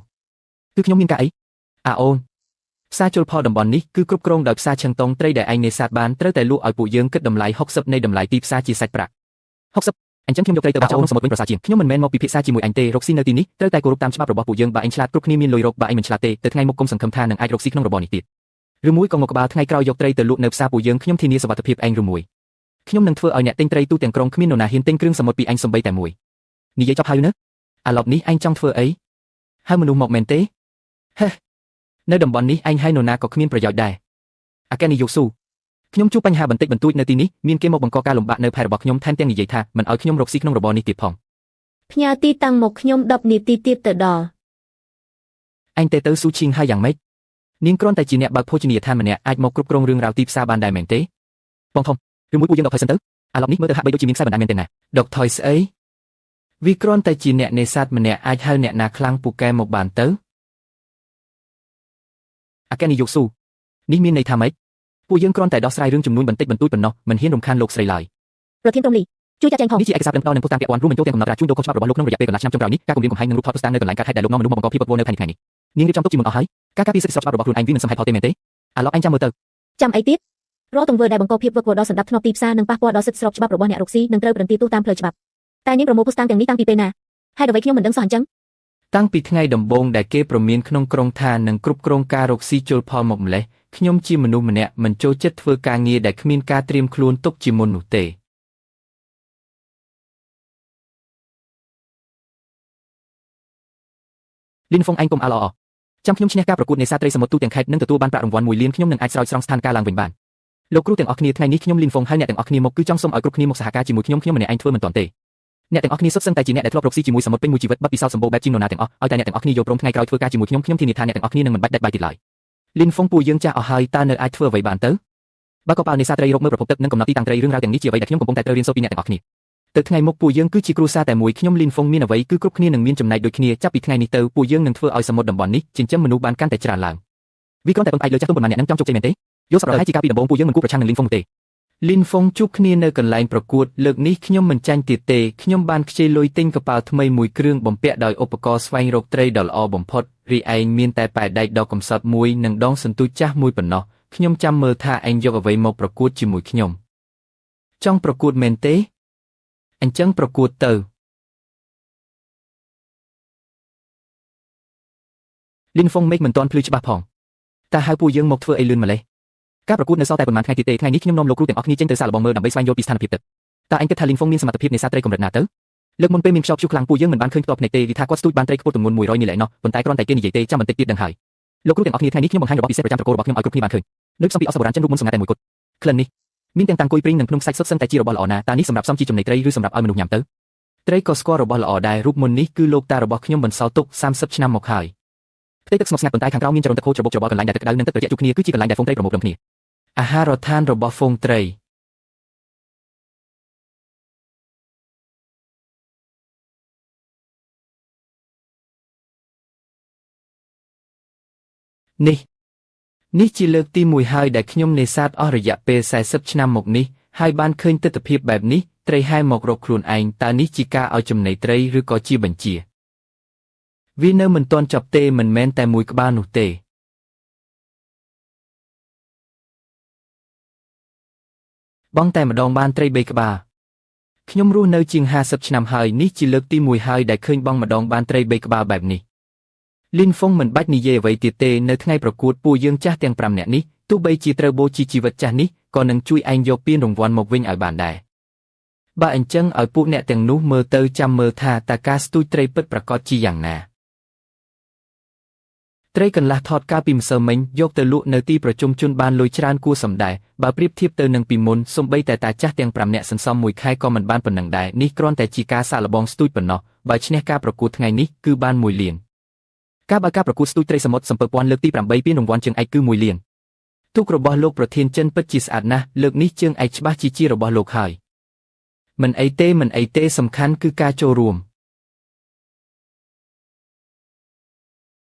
គឺខ្ញុំមានការអី អាអូនផ្សារជលផលតំបន់នេះគឺគ្រប់គ្រងដោយផ្សារឆឹងតុងត្រីដែលឯងនេសាទបានត្រូវតែលក់ឲ្យពួកយើងគិតតម្លៃ60នៃតម្លៃទីផ្សារជាសាច់ប្រាក់ 60អញ្ចឹងខ្ញុំយកត្រីទៅបោះចោលក្នុងសមុទ្រវិញប្រសើរជាងខ្ញុំមិនមែនមកពិភាក្សាជាមួយអញទេរកស៊ីនៅទីនេះត្រូវតែគោរពតាមច្បាប់របស់ពួកយើងបើអញឆ្លាតគ្រប់គ្នាមានលុយរកបើអញមិនឆ្លាតទេទៅថ្ងៃមុខកុំសង្ឃឹមថានឹងអាចរកស៊ីក្នុងរបរនេះទៀតឬមួយក៏ងក់ក្បាលថ្ងៃក្រោយយកត្រីទៅលក់នៅផ្សារពួកយើងខ្ញុំធានាសុវត្ថិភាពឯងឬមួយខ្ញុំនឹងធ្វើឲ្យអ្នកទិញត្រីទូទាំងក្រុងគ្មាននរណាហ៊ានទិញគ្រឿងសមុទ្រពីអញសំបីតែមួយនិយាយចប់ហើយនៅអាឡប់នេះឯងចង់ធ្វើអីហៅមនុស្សមកមែនទេ ហេះនៅតំបន់នេះឯងហើយនរណាក៏គ្មានប្រយោជន៍ដែរអគ្គនាយកស៊ូខ្ញុំជួបបញ្ហាបន្តិចបន្តួចនៅទីនេះមានគេមកបង្កការលំបាកនៅផែរបស់ខ្ញុំថែមទាំងនិយាយថាមិនឲ្យខ្ញុំរកស៊ីក្នុងរបរនេះទៀតផង ផ្ញើទីតាំងមកខ្ញុំ10នាទីទៀតទៅដល់ ឯងទៅទៅស៊ូឈៀងហើយយ៉ាងម៉េចនាងគ្រាន់តែជាអ្នកបើកភោជនីយដ្ឋានម្នាក់អាចមកគ្រប់គ្រងរឿងរ៉ាវទីផ្សារបានដែរមែនទេបងធំឬមួយពួកយើងដកថយសិនទៅអាឡប់នេះមើលទៅហាក់បីដូចជាមានខ្សែបណ្ដាញមែនទេណាដកថយស្អីវាគ្រាន់តែជាអ្នកនេសាទម្នាក់អាចហៅអ្នកណាខ្លាំងពូកែមកបានទៅអគ្គនាយកស៊ូនេះមានន័យថាម៉េចពួកយើងគ្រាន់តែដោះស្រាយរឿងចំនួនបន្តិចបន្តួចប៉ុណ្ណោះមិនហ៊ានរំខានលោកស្រីឡើយ ប្រធានក្រុមលីជួយចាត់ចែងផង នេះជាឯកសារប្តឹងផ្តល់និងភស្តុតាងពាក់ព័ន្ធរួមបញ្ចូលទាំងកំណត់ត្រាជួញដូរខុសច្បាប់របស់លោកក្នុងរយៈពេលកន្លះឆ្នាំចុងក្រោយនេះការគំរាមកំហែងនិងរូបថតភស្តុតាងនៅកន្លែងកើតហេតុដែលលោកនាំមនុស្សមកបង្កភាពវឹកវរនៅផែនថ្ងៃនេះនាងរៀបចំទុកជាមុនអស់ហើយការការពារសិទ្ធិស្របច្បាប់របស់ខ្លួនឯងវាមិនសមហេតុផលទេមែនទេអាឡប់ឯងចាំមើលទៅ ចាំអីទៀតរាល់ទង្វើដែលបង្កភាពវឹកវរដល់សន្តិភាពទីផ្សារនិងប៉ះពាល់ដល់សិទ្ធិស្របច្បាប់របស់អ្នករកស៊ីនឹងត្រូវប្រន្ទាទោសតាមផ្លូវច្បាប់តែនាងប្រមូលភស្តុតាងទាំងនេះតាំងពីពេលណាហេតុអ្វីខ្ញុំមិនដឹងសោះអញ្ចឹង តាំងពីថ្ងៃដំបូងដែលគេប្រមានក្នុងក្រុងថានឹងគ្រប់គ្រងការរកស៊ីជលផលមកម្លេះខ្ញុំជាមនុស្សម្នាក់មិនចូលចិត្តធ្វើការងារដែលគ្មានការត្រៀមខ្លួនទុកជាមុននោះទេលីនហ្វុងឯងកុំអាឡអចាំខ្ញុំឈ្នះការប្រកួតនេសាទត្រីសមុទ្រទូទាំងខេត្តនិងទទួលបានប្រាក់រង្វាន់1លានខ្ញុំនឹងអាចស្រោចស្រង់ស្ថានភាពឡើងវិញបានលោកគ្រូទាំងអស់គ្នាថ្ងៃនេះខ្ញុំលីនហ្វុងហើយអ្នកទាំងអស់គ្នាមកគឺចង់សូមឲ្យគ្រប់គ្នាមកសហការជាមួយខ្ញុំខ្ញុំម្នាក់ឯងធ្វើមិនទាន់ទេអ្នកទាំងអស់គ្នាសុទ្ធសឹងតែជាអ្នកដែលធ្លាប់រកស៊ីជាមួយសមុទ្រពេញមួយជីវិតបទពិសោធន៍សម្បូរបែបជាងនរណាទាំងអស់ឲ្យតែអ្នកទាំងអស់គ្នាយល់ព្រមថ្ងៃក្រោយធ្វើការជាមួយខ្ញុំខ្ញុំធានាថាអ្នកទាំងអស់គ្នានឹងមិនបាច់ដាច់បាយទៀតឡើយលីនហ្វុងពួកយើងចាស់អស់ហើយតើនៅអាចធ្វើអ្វីបានទៅបើកប៉ាល់នេសាទត្រីរកមើលប្រភពទឹកនិងកំណត់ទីតាំងត្រីរឿងរ៉ាវទាំងនេះជាអ្វីដែលខ្ញុំកំពុងតែត្រូវរៀនសូត្រពីអ្នកទាំងអស់គ្នាទៅថ្ងៃមុខពួកយើងគឺជាគ្រួសារតែមួយខ្ញុំលីនហ្វុងមានអ្វីគឺគ្រប់គ្នានឹងមានចំណែកដូចគ្នាចាប់ពីថ្ងៃនេះទៅពួកយើងនឹងធ្វើឲ្យសមុទ្រតំបន់នេះចិញ្ចឹមមនុស្សបានកាន់តែច្រើនឡើងវាគ្រាន់តែពឹងផ្អែកលើចាស់ទុំប៉ុន្មានអ្នកនឹងចង់ជោគជ័យមែនទេយល់សប្តិជាការពីដំបូងពួកយើងមិនគួរប្រឆាំងនឹងលីនហ្វុងទេលីនហ្វុងជួបគ្នានៅកន្លែងប្រកួតលើកនេះខ្ញុំមិនចាញ់ទៀតទេខ្ញុំបានខ្ចីលុយទិញកប៉ាល់ថ្មីមួយគ្រឿងបំពាក់ដោយឧបករណ៍ស្វែងរកត្រីដ៏ល្អបំផុតរីឯងមានតែប៉ែដែកដ៏កំសត់មួយនិងដងសន្ទូចចាស់មួយប៉ុណ្ណោះខ្ញុំចាំមើលថាឯងយកអ្វីមកប្រកួតជាមួយខ្ញុំចង់ប្រកួតមែនទេអញ្ចឹងប្រកួតទៅលីនហ្វុងមេឃមិនទាន់ភ្លឺច្បាស់ផងតើហៅពួកយើងមកធ្វើអីលឿនម្លេះការប្រកួតនៅសល់តែប៉ុន្មានថ្ងៃទៀតទេថ្ងៃនេះខ្ញុំនាំលោកគ្រូទាំងអស់គ្នាចេញទៅសាកល្បងមើលដើម្បីស្វែងយល់ពីស្ថានភាពទឹកតើឯងគិតថាលីនហ្វុងមានសមត្ថភាពនេសាទត្រីកម្រិតណាទៅលើកមុនពេលមានខ្យល់ព្យុះខ្លាំងពួកយើងមិនបានឃើញផ្ទាល់ភ្នែកទេឬថាគាត់ស្ទូចបានត្រីខ្ពស់ទម្ងន់100មីលីឯណោះប៉ុន្តែគ្រាន់តែគេនិយាយទេចាំបន្តិចទៀតដឹងហើយលោកគ្រូទាំងអស់គ្នាថ្ងៃនេះខ្ញុំបង្ហាញរបស់ពិសេសប្រចាំត្រកូលរបស់ខ្ញុំឲ្យគ្រប់គ្នាបានឃើញលើកសំពីអសបុរាណចិនរូបមន្តសម្ងាត់តែមួយគត់ក្លិននេះមានទាំងតាំងគុយព្រីងនិងភ្នំខ្សាច់សុទ្ធសឹងតែជារបស់ល្អណាស់តើនេះសម្រាប់សំជាចំណីត្រីឬសម្រាប់ឲ្យមនុស្សញ៉ាំទៅត្រីក៏ស្គាល់របស់ល្អដែររូបមន្តនេះគឺលោកតារបស់ខ្ញុំបន្សល់ទុក30ឆ្នាំមកហើយផ្ទៃទឹកស្ងប់ស្ងាត់ប៉ុន្តែខាងក្រោមមានចរន្តទឹកហូរច្របូកច្របល់កន្លែងដែលទឹកក្តៅនិងទឹកត្រជាក់ជួបគ្នាគឺជាកន្លែងដែលហ្វូងត្រីប្រមូលផ្ដុំគ្នាអាហារដ្ឋានរបស់ហ្វូងត្រីនេះនេះជាលើកទី1ហើយដែលខ្ញុំនេសាទអស់រយៈពេល40ឆ្នាំមកនេះហើយបានឃើញទិដ្ឋភាពបែបនេះត្រីហែមករកខ្លួនឯងតើនេះជាការឲ្យចំណីត្រីឬក៏ជាបញ្ជាវានៅមិនទាន់ចប់ទេមិនមែនតែមួយក្បាលនោះទេបងតែម្ដងបានត្រី3ក្បាលខ្ញុំរស់នៅជាង50ឆ្នាំហើយនេះជាលើកទី1ហើយដែលឃើញបងម្ដងបានត្រី3ក្បាលបែបនេះលីនហ្វុងមិនបាច់និយាយអ្វីទៀតទេនៅថ្ងៃប្រកួតពួកយើងចាស់ទាំង5នាក់នេះទោះបីជាត្រូវបូជាជីវិតចាស់នេះក៏នឹងជួយឯងយកពានរង្វាន់មកវិញឲ្យបានដែរបើអញ្ចឹងឲ្យពួកអ្នកទាំងនោះមើលទៅចាំមើលថាតើការស្ទូចត្រីពិតប្រាកដជាយ៉ាងណាត្រីកន្លះថតកាលពីម្សិលមិញយកទៅលក់នៅទីប្រជុំជនបានលុយច្រើនគួរសមដែរបើប្រៀបធៀបទៅនឹងពីមុនសូម្បីតែតាចាស់ទាំង5នាក់សន្សំមួយខែក៏មិនបានប៉ុណ្ណឹងដែរនេះគ្រាន់តែជាការសាកល្បងស្ទូចប៉ុណ្ណោះបើឈ្នះការប្រកួតថ្ងៃនេះគឺបាន1លានការបើការប្រកួតស្ទូចត្រីសមុទ្រសំពើពាន់លើកទី8ពានរង្វាន់ជើងឯកគឺ1លានទូករបស់លោកប្រធានចិនពិតជាស្អាតណាស់លើកនេះជើងឯកច្បាស់ជារបស់លោកហើយមិនអីទេមិនអីទេសំខាន់គឺការចូលរួម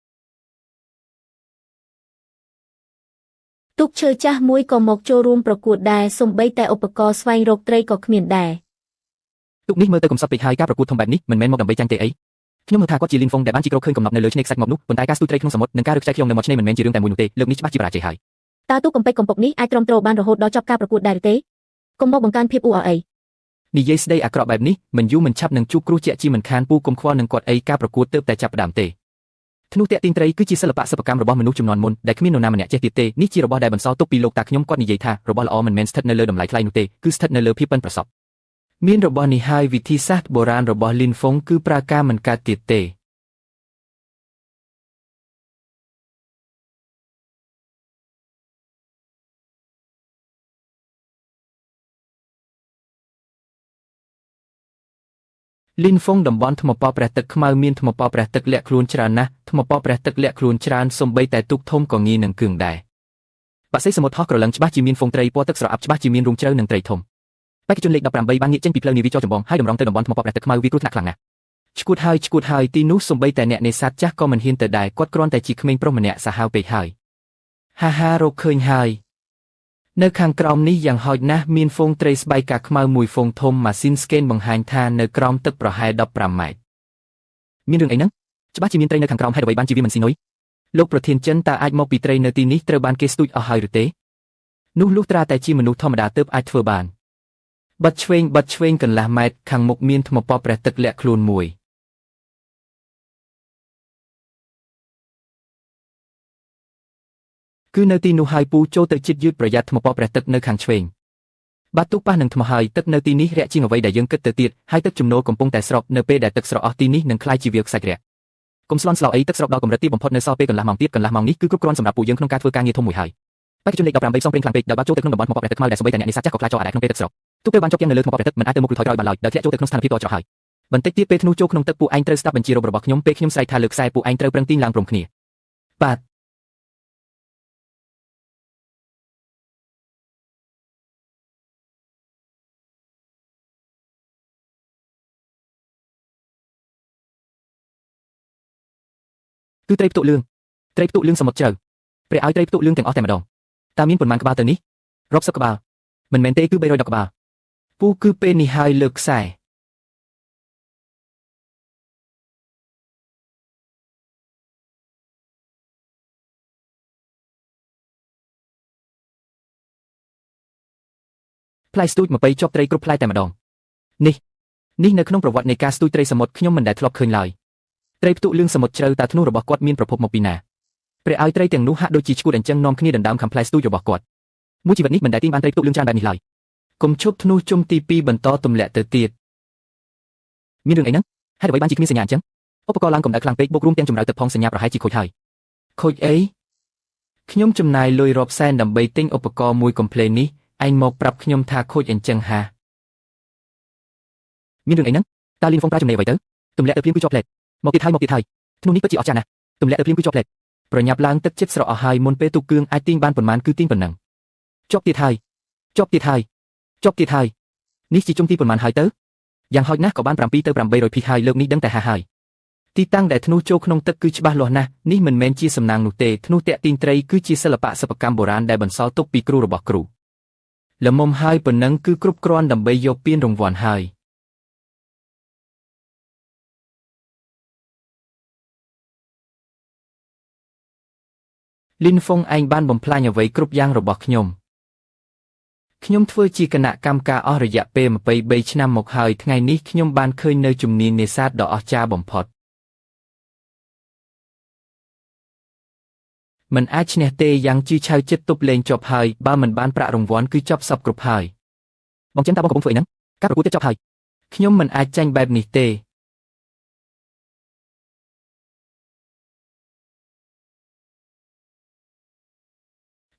ទូកឈើចាស់មួយក៏មកចូលរួមប្រកួតដែរសូម្បីតែឧបករណ៍ស្វែងរកត្រីក៏គ្មានដែរ ទូកនេះមើលទៅកំសត់ពេកហើយការប្រកួតធំបែបនេះមិនមែនមកដើម្បីចាញ់ទេអីខ្ញុំមើលថាគាត់ជាលីនហ្វុងដែលបានជីករកឃើញកំណត់នៅលើឆ្នេរខ្សាច់មកនោះប៉ុន្តែការស្ទូចត្រីក្នុងសមុទ្រនិងការរើសខ្ចែខ្យងនៅមាត់ឆ្នេរមិនមែនជារឿងតែមួយនោះទេលើកនេះច្បាស់ជាបរាជ័យហើយ តើទូកកំពេចកំពុកនេះអាចទ្រាំទ្របានរហូតដល់ចប់ការប្រកួតដែរឬទេកុំមកបង្កើនភាពអ៊ូអរអី និយាយស្ដីអាក្រក់បែបនេះមិនយូរមិនឆាប់នឹងជួបគ្រោះជាក់ជាមិនខានពូកុំខ្វល់នឹងគាត់អីការប្រកួតទើបតែចាប់ផ្ដើមទេធ្នូតាក់ទាញត្រីគឺជាសិល្បៈសិប្បកម្មរបស់មនុស្សជំនាន់មុនដែលគ្មាននរណាម្នាក់ចេះទៀតទេនេះជារបស់ដែលបន្សល់ទុកពីលោកតាខ្ញុំគាត់និយាយថារបស់ល្អមិនមែនស្ថិតនៅលើតម្លៃថ្លៃនោះទេគឺស្ថិតនៅលើភាពប៉ិនប្រសប់មានរបស់នេះហើយវិធីសាស្ត្របុរាណរបស់លីនហ្វុងគឺប្រើការមិនកើតទៀតទេ លីនហ្វុងតំបន់ថ្មប៉ព្រះទឹកខ្មៅមានថ្មប៉ព្រះទឹកលាក់ខ្លួនច្រើនណាស់ថ្មប៉ព្រះទឹកលាក់ខ្លួនច្រើនសូម្បីតែទូកធំក៏ងាយនឹងគឿងដែរបាក់សីសមុទ្រហោះក្រឡឹងច្បាស់ជាមានហ្វូងត្រីពណ៌ទឹកស្រអាប់ច្បាស់ជាមានរូងជ្រៅនិងត្រីធំបេក្ខជនលេខ18បានងាកចេញពីផ្លូវនាវាចរចម្បងហើយតម្រង់ទៅតំបន់ថ្មប៉ព្រះទឹកខ្មៅវាគ្រោះថ្នាក់ខ្លាំងណាស់ឈួតហើយឈួតហើយទីនោះសូម្បីតែអ្នកនេសាទចាស់ក៏មិនហ៊ានទៅដែរគាត់គ្រាន់តែជាក្មេងប្រុសម្នាក់សាហាវពេកហើយហាហារកឃើញហើយនៅខាងក្រោមនេះយ៉ាងហោចណាស់មានហ្វូងត្រីស្បៃកាខ្មៅមួយហ្វូងធំម៉ាស៊ីនស្កេនបង្ហាញថានៅក្រោមទឹកប្រហែល15ម៉ែត្រមានរឿងអីហ្នឹងច្បាស់ជាមានត្រីនៅខាងក្រោមហេតុអ្វីបានជាវាមិនស៊ីនុយលោកប្រធានចិនតើអាចមកពីត្រីនៅទីនេះត្រូវបានគេស្ទូចអស់ហើយឬទេនោះលុះត្រាតែជាមនុស្សធម្មតាទើបអាចធ្វើបានបាត់ឆ្វេងបាត់ឆ្វេងកន្លះម៉ែត្រខាងមុខមានថ្មប៉ព្រះទឹកលាក់ខ្លួនមួយគឺនៅទីនោះហើយពូចូលទៅជិតយឺតប្រយ័ត្នថ្មប៉ព្រះទឹកនៅខាងឆ្វេងបាត់ទូកប៉ះនឹងថ្មហើយទឹកនៅទីនេះរាក់ជាងអ្វីដែលយើងគិតទៅទៀតហើយទឹកចំណូលកំពុងតែស្រកនៅពេលដែលទឹកស្រកអស់ទីនេះនឹងក្លាយជាវាលខ្សាច់រាក់កុំស្លន់ស្លោអីទឹកស្រកដល់កម្រិតទាបបំផុតនៅសល់ពេលកន្លះម៉ោងទៀតកន្លះម៉ោងនេះគឺគ្រប់គ្រាន់សម្រាប់ពួកយើងក្នុងការធ្វើការងារធំមួយហើយបេក្ខជនលេខ18ផ្សងព្រេងខ្លាំងពេកដោយបើកចូលទៅក្នុងតំបន់ថ្មប៉ព្រះទឹកខ្មៅដែលសូម្បីតែអ្នកនេសាទចាស់ក៏ខ្លាចចោលអាដែរក្នុងពេលទឹកស្រកទូកពេលបានជាប់គាំងនៅលើថ្មប៉ព្រះទឹកមិនអាចទៅមុខឬថយក្រោយបានឡើយដោយធ្លាក់ចូលទៅក្នុងស្ថានភាពតច្រកហើយបន្តិចទៀតពេលធ្នូចូលក្នុងទឹកពួកឯងត្រូវស្ដាប់បញ្ជារបស់ខ្ញុំពេលខ្ញុំស្រែកថាលើខ្សែពួកឯងត្រូវប្រឹងទាញឡើងព្រមគ្នាបាទគឺត្រីផ្ទុកលឿងត្រីផ្ទុកលឿងសមុទ្រជ្រៅព្រះឲ្យត្រីផ្ទុកលឿងទាំងអស់តែម្ដងតើមានប៉ុន្មានក្បាលទៅនេះរាប់សិបក្បាលមិនមែនទេគឺ310ក្បាលពូគឺពេលនេះហើយលើកខ្សែផ្លែស្ទូច20ជាប់ត្រីគ្រប់ផ្លែតែម្ដងនេះនៅក្នុងប្រវត្តិនៃការស្ទូចត្រីសមុទ្រខ្ញុំមិនដែលធ្លាប់ឃើញឡើយត្រីផ្ទុកលឿងសមុទ្រជ្រៅតើធ្នូរបស់គាត់មានប្រភពមកពីណាព្រះឲ្យត្រីទាំងនោះហាក់ដូចជាឈួតអញ្ចឹងនាំគ្នាដណ្ដើមខាំផ្លែស្ទូចរបស់គាត់មួយជីវិតនេះមិនដែលទាញបានត្រីផ្ទុកលឿងច្រើនបែបនេះឡើយកុំឈប់ធ្នូជុំទី2បន្តទម្លាក់ទៅទៀតមានរឿងអីហ្នឹងហេតុអ្វីបានជាគ្មានសញ្ញាអញ្ចឹងឧបករណ៍ឡើងកម្ដៅខ្លាំងពេកបូករួមទាំងចម្រៅទឹកផងសញ្ញាប្រហែលជាខូចហើយខូចអីខ្ញុំចំណាយលុយរាប់សែនដើម្បីទិញឧបករណ៍មួយកំភ្លេនេះឯងមកប្រាប់ខ្ញុំថាខូចអញ្ចឹងហាមានរឿងអីហ្នឹងតើលីនហ្វុងប្រើចំណេះអ្វីទៅទម្លាក់ទៅភ្លាមគឺជាប់ផ្លែមកទៀតហើយមកទៀតហើយធ្នូនេះពិតជាអស្ចារ្យណាស់ទម្លាក់ទៅភ្លាមគឺជាប់ផ្លែប្រញាប់ឡើងទឹកចិត្តស្រកអស់ហើយមុនពេលទូកគឿងអាចទាញបានប៉ុន្មានគឺទាញប៉ុណ្ណឹងជាប់ទៀតហើយជាប់ទៀតហើយជាប់ទៀតហើយនេះជាជុំទីប៉ុន្មានហើយទៅយ៉ាងហោចណាស់ក៏បាន7ទៅ800ភីហើយលើកនេះដឹងតែហាហើយទីតាំងដែលធ្នូចូលក្នុងទឹកគឺច្បាស់លាស់ណាស់នេះមិនមែនជាសំណាងនោះទេធ្នូតាក់ទាញត្រីគឺជាសិល្បៈសិប្បកម្មបុរាណដែលបន្សល់ទុកពីគ្រូរបស់គ្រូល្មមហើយប៉ុណ្ណឹងគឺគ្រប់គ្រាន់ដើម្បីយកពានរង្វាន់ហើយលីនហ្វុងឯងបានបំផ្លាញអ្វីគ្រប់យ៉ាងរបស់ខ្ញុំខ្ញុំធ្វើជាគណៈកម្មការអស់រយៈពេល23ឆ្នាំមកហើយថ្ងៃនេះខ្ញុំបានឃើញនៅជំនាញនេសាទដ៏អស្ចារ្យបំផុតមិនអាចឈ្នះទេយ៉ាងជីឆៅចិត្តទប់លេងជាប់ហើយបើមិនបានប្រាក់រង្វាន់គឺចប់សពគ្រប់ហើយបងចិនតើបងកំពុងធ្វើអីហ្នឹងការប្រកួតទៀតចប់ហើយខ្ញុំមិនអាចចាញ់បែបនេះទេ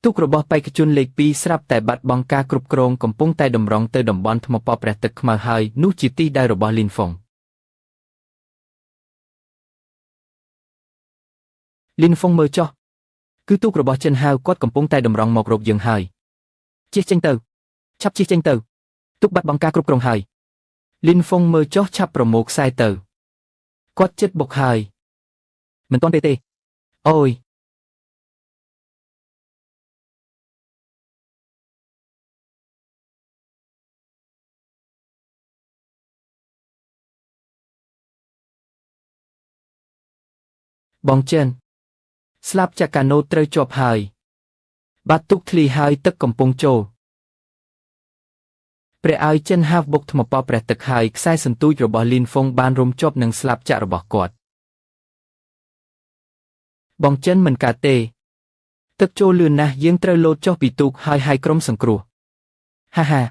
ទូករបស់បេក្ខជនលេខ2ស្រាប់តែបាត់បង់ការគ្រប់គ្រងកំពុងតែតម្រង់ទៅតំបន់ថ្មប៉ព្រះទឹកខ្មៅហើយនោះជាទីដៅរបស់លីនហ្វុងលីនហ្វុងមើលចុះគឺទូករបស់ចិនហាវគាត់កំពុងតែតម្រង់មករកយើងហើយជិះចេញទៅឆាប់ជិះចេញទៅទូកបាត់បង់ការគ្រប់គ្រងហើយលីនហ្វុងមើលចុះឆាប់ប្រមូលខ្សែទៅគាត់ចិត្តបុកហើយមិនទាន់ពេលទេអូយបងចិនស្លាប់ចាកាណូតត្រូវជាប់ហើយបាត់ទុកធ្លីហើយទឹកកំពុងចូលព្រះឲ្យចិនហាវបុកថ្មប៉ព្រះទឹកហើយខ្សែសន្ទូចរបស់លីនហ្វុងបានរុំជាប់នឹងស្លាបចាក់របស់គាត់បងចិនមិនកើតទេទឹកចូលលឿនណាស់យើងត្រូវលោតចុះពីទូកហើយហាយក្រុមសង្គ្រោះហាហា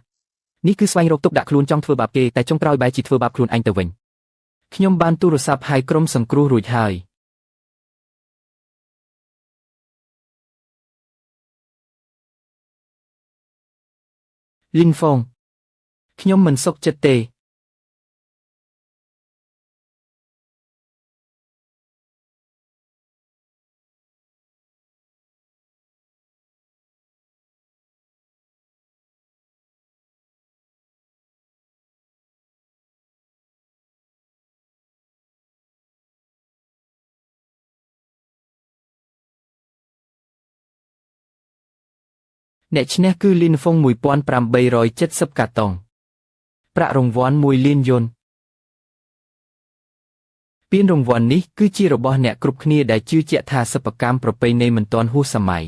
នេះគឺស្វែងរកទុកដាក់ខ្លួនចង់ធ្វើបាបគេតែចុងក្រោយបែរជាធ្វើបាបខ្លួនឯងទៅវិញខ្ញុំបានទូរស័ព្ទហាយក្រុមសង្គ្រោះរួចហើយលីនហ្វុងខ្ញុំមិនសុខចិត្តទេ អ្នកឈ្នះគឺលីនហ្វុង1870កាតុងប្រាក់រង្វាន់1លានយុនពានរង្វាន់នេះគឺជារបស់អ្នកគ្រប់គ្នាដែលជឿជាក់ថាសិប្បកម្មប្រពៃណីមិនទាន់ហួសសម័យ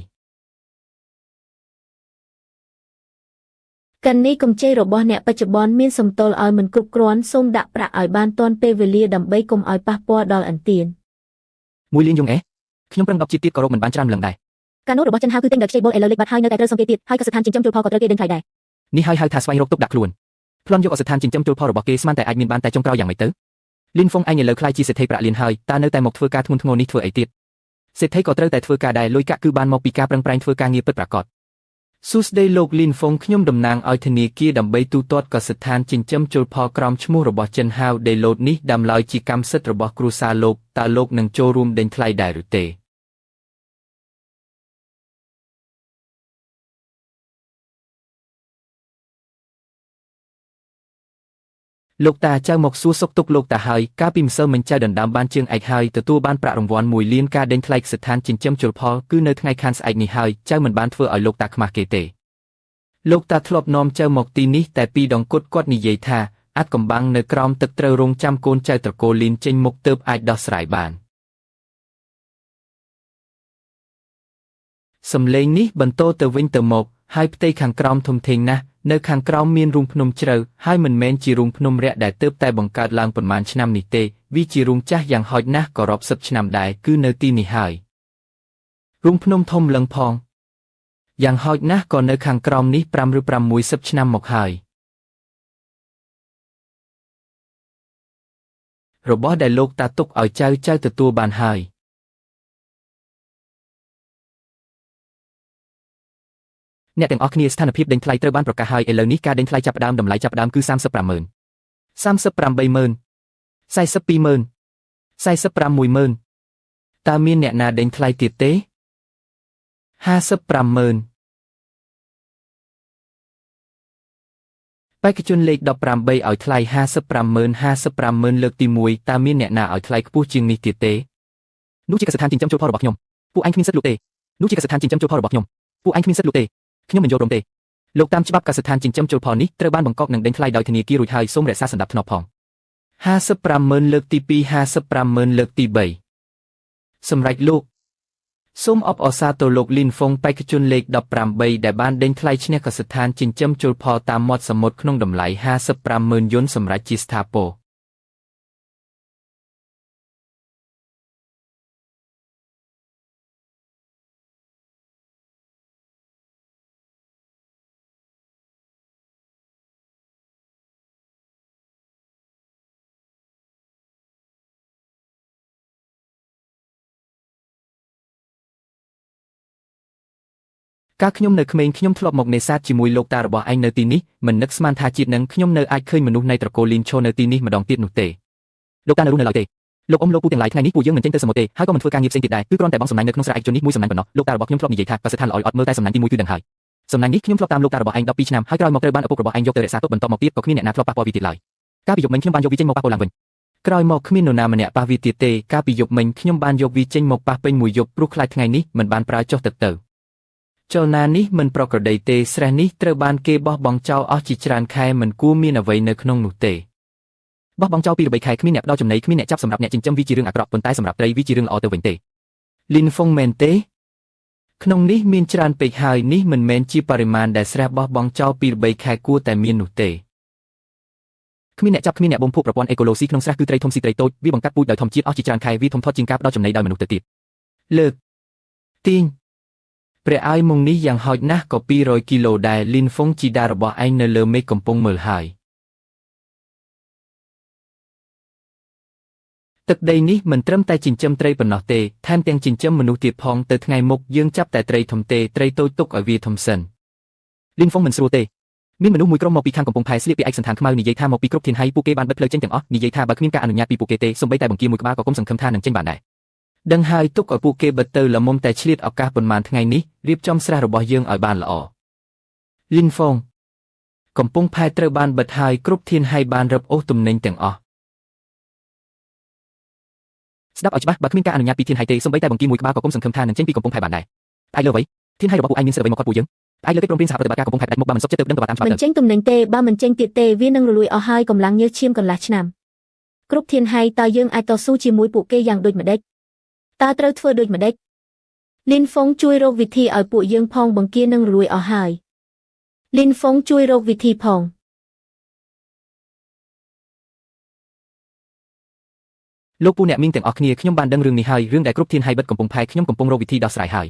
កិននេះកម្ចីរបស់អ្នកបច្ចុប្បន្នមានសំទោលឲ្យមិនគ្រប់គ្រាន់សូមដាក់ប្រាក់ឲ្យបានទាន់ពេលវេលាដើម្បីកុំឲ្យប៉ះពាល់ដល់អន្ទាន 1លានយុងអេខ្ញុំប្រឹង10ជាតិទៀតក៏រកមិនបានច្រើនម្លឹងដែរ កាណូតរបស់ចិនហៅគឺទិញដោយខ្ចីបុលឥឡូវលេចបាត់ហើយនៅតែត្រូវសងគេទៀតហើយកសិដ្ឋានចិញ្ចឹមជលផលក៏ត្រូវគេដេញថ្លៃដែរ នេះហើយហៅថាស្វែងរកទុកដាក់ខ្លួនប្លន់យកអស្ថានចិញ្ចឹមជលផលរបស់គេស្មានតែអាចមានបានតែចុងក្រោយយ៉ាងម៉េចទៅលីនហ្វុងឯងឥឡូវក្លាយជាសេដ្ឋីប្រាក់លានហើយតើនៅតែមកធ្វើការធ្ងន់ធ្ងរនេះធ្វើអីទៀតសេដ្ឋីក៏ត្រូវតែធ្វើការដែរលុយកាក់គឺបានមកពីការប្រឹងប្រែងធ្វើការងារពិតប្រាកដ សួស្តីលោកលីនហ្វុងខ្ញុំតំណាងឲ្យធនាគារដើម្បីទូទាត់កសិដ្ឋានចិញ្ចឹមជលផលក្រោមឈ្មោះរបស់ចិនហាវដេឡូតនេះដើមឡើយជាកម្មសិទ្ធិរបស់គ្រួសារលោកតើលោកនឹងចូលរួមដេញថ្លៃដែរឬទេលោកតាចៅមកសួរសុខទុក្ខលោកតាហើយកាលពីម្សិលមិញចៅដណ្ដើមបានជើងឯកហើយទទួលបានប្រាក់រង្វាន់1លានការដេញថ្លៃស្ថានចិញ្ចឹមជលផលគឺនៅថ្ងៃខានស្អែកនេះហើយចៅមិនបានធ្វើឲ្យលោកតាខ្មាស់គេទេលោកតាធ្លាប់នាំចៅមកទីនេះតែពីរដងគត់គាត់និយាយថាអាចកំបាំងនៅក្រោមទឹកត្រូវរងចាំកូនចៅត្រកូលលីនចេញមុខទើបអាចដោះស្រាយបានសំឡេងនេះបន្តទៅវិញទៅមកហើយផ្ទៃខាងក្រោមធំធេងណាស់នៅខាងក្រោមមានរូងភ្នំជ្រៅហើយមិនមែនជារូងភ្នំរាក់ដែលទើបតែបង្កើតឡើងប៉ុន្មានឆ្នាំនេះទេវាជារូងចាស់យ៉ាងហោចណាស់ក៏រាប់សិបឆ្នាំដែរគឺនៅទីនេះហើយរូងភ្នំធំលឹងផងយ៉ាងហោចណាស់ក៏នៅខាងក្រោមនេះ5ឬ60ឆ្នាំមកហើយរបស់ដែលលោកតាទុកឲ្យចៅចៅទទួលបានហើយ អ្នកទាំងអស់គ្នាស្ថានភាពដេញថ្លៃត្រូវបានប្រកាសហើយឥឡូវនេះការដេញថ្លៃចាប់ផ្ដើមតម្លៃចាប់ផ្ដើមគឺ350,000 380,000 420,000 450,000 តើមានអ្នកណាដេញថ្លៃទៀតទេ550,000បេក្ខជនលេខ18ឲ្យថ្លៃ550,000 550,000លើកទី1តើមានអ្នកណាឲ្យថ្លៃខ្ពស់ជាងនេះទៀតទេ នោះជាកសិដ្ឋានចិញ្ចឹមជលផលរបស់ខ្ញុំពួកឯងគ្មានសិទ្ធិលក់ទេនោះជាកសិដ្ឋានចិញ្ចឹមជលផលរបស់ខ្ញុំពួកឯងគ្មានសិទ្ធិលក់ទេខ្ញុំមិនយល់ព្រមទេលោកតាមច្បាប់កសិដ្ឋានចិញ្ចឹមជលផលនេះត្រូវបានបង្កកនិងដេញថ្លៃដោយធនាគាររួចហើយសូមរក្សាសន្តិភាពផង 550,000លើកទី2 550,000លើកទី3សម្រាប់លោកសូមអបអរសាទរលោកលីនហ្វុងបេក្ខជនលេខ18ដែលបានដេញថ្លៃឈ្នះកសិដ្ឋានចិញ្ចឹមជលផលតាមមាត់សមុទ្រក្នុងតម្លៃ550,000យុនសម្រាប់ជាស្ថាពរ កាលខ្ញុំនៅក្មេងខ្ញុំធ្លាប់មកនេសាទជាមួយលោកតារបស់ឯងនៅទីនេះមិននឹកស្មានថាជាតិនឹងខ្ញុំនៅអាចឃើញមនុស្សនៃត្រកូលលីនឈរនៅទីនេះម្ដងទៀតនោះទេលោកតានៅរស់នៅឡើយទេលោកអ៊ំលោកពូទាំងឡាយថ្ងៃនេះពួកយើងមិនចេញទៅសមុទ្រទេហើយក៏មិនធ្វើការងារផ្សេងទៀតដែរគឺគ្រាន់តែបង់សំណាញ់នៅក្នុងស្រែឯកជននេះមួយសំណាញ់ប៉ុណ្ណោះលោកតារបស់ខ្ញុំធ្លាប់និយាយថាកសិដ្ឋានល្អអត់មើលតែសំណាញ់ទី1គឺដឹងហើយសំណាញ់នេះខ្ញុំធ្លាប់តាមលោកតារបស់ឯង12ឆ្នាំហើយក្រោយមកត្រូវបានឪពុករបស់ឯងយកទៅរក្សាទុកបន្តមកទៀតក៏គ្មានអ្នកណាធ្លាប់ប៉ះពាល់វាទៀតឡើយកាលពីយប់មិញខ្ញុំបានយកវាចេញមកប៉ះពាល់ឡើងវិញ ក្រោយមកគ្មាននរណាម្នាក់ប៉ះវាទៀតទេកាលពីយប់មិញខ្ញុំបានយកវាចេញមកប៉ះពេញមួយយប់ព្រោះខ្លាចថ្ងៃនេះមិនបានប្រើចុះទឹកទៅចលនានេះមិនប្រក្រតីទេស្រះនេះត្រូវបានគេបោះបង់ចោលអស់ជាច្រើនខែមិនគួរមានអ្វីនៅក្នុងនោះទេ បោះបង់ចោលពីរបីខែគ្មានអ្នកផ្ដល់ចំណីគ្មានអ្នកចាប់សម្រាប់អ្នកចិញ្ចឹមវាជារឿងអាក្រក់ប៉ុន្តែសម្រាប់ត្រីវាជារឿងល្អទៅវិញទេ លីនហ្វុងមែនទេក្នុងនេះមានច្រើនពេកហើយនេះមិនមែនជាបរិមាណដែលស្រះបោះបង់ចោលពីរបីខែគួរតែមាននោះទេ គ្មានអ្នកចាប់គ្មានអ្នកបំពុលប្រព័ន្ធអេកូឡូស៊ីក្នុងស្រះគឺត្រីធំស៊ីត្រីតូចវាបង្កាត់ពូជដោយធម្មជាតិអស់ជាច្រើនខែវាធំធាត់ជាងការផ្ដល់ចំណីដោយមនុស្សទៅទៀត លើកទាញព្រះឲ្យមុងនេះយ៉ាងហោចណាស់ក៏200គីឡូដែរលីនហ្វុងជីតារបស់ឯងនៅលើមេឃកំពុងមើលហើយទឹកដីនេះមិនត្រឹមតែចិញ្ចឹមត្រីប៉ុណ្ណោះទេថែមទាំងចិញ្ចឹមមនុស្សទៀតផងទៅថ្ងៃមុខយើងចាប់តែត្រីធំទេត្រីតូចទុកឲ្យវាធំសិន លីនហ្វុងមិនស្រួលទេមានមនុស្សមួយក្រុមមកពីខាងកំពង់ផែស្លៀកពាក់ឯកសណ្ឋានខ្មៅនិយាយថាមកពីគ្រប់ធានហៃពួកគេបានបិទផ្លូវចេញទាំងអស់និយាយថាបើគ្មានការអនុញ្ញាតពីពួកគេទេសូម្បីតែបង្គាមួយក្បាលក៏កុំសង្ឃឹមថានឹងចេញបានដែរ ដឹងហើយទុកឲ្យពួកគេបិទទៅល្មមតែឆ្លៀតឱកាសប៉ុន្មានថ្ងៃនេះរៀបចំស្រះរបស់យើងឲ្យបានល្អលីនហ្វុងកំពង់ផែត្រូវបានបិទហើយគ្រប់ធានហៃបានរឹបអូសទំនិញទាំងអស់ ស្ដាប់ឲ្យច្បាស់បើគ្មានការអនុញ្ញាតពីធានហៃទេសូម្បីតែបង្គាមួយក្បាលក៏កុំសង្ឃឹមថានឹងចេញពីកំពង់ផែបានដែរផ្អែកលើអ្វីធានហៃរបស់ពួកឯងមានសិទ្ធិអ្វីមកខាត់ពួកយើង ផ្អែកលើកិច្ចព្រមព្រៀងសហប្រតិបត្តិការកំពង់ផែផ្ដាច់មុខបើមិនសុខចិត្តទៅដឹងទៅតាមច្បាប់ មិន ទៅ ចេញទំនិញទេបើមិនចេញទៀតទេវានឹងរលួយអស់ហើយកម្លាំងញើសឈាមកន្លះឆ្នាំគ្រប់ធានហៃតើយើងអាចតស៊ូជាមួយពួកគេយ៉ាងដូចម្ដេចតើត្រូវធ្វើដូចម្ដេចលីនហ្វុងជួយរកវិធីឲ្យពួកយើងផងបង្គានឹងរលួយអស់ហើយលីនហ្វុងជួយរកវិធីផង លោកពូអ្នកមីងទាំងអស់គ្នាខ្ញុំបានដឹងរឿងនេះហើយរឿងដែលគ្រប់ធានហៃបិទកំពង់ផែខ្ញុំកំពុងរកវិធីដោះស្រាយហើយ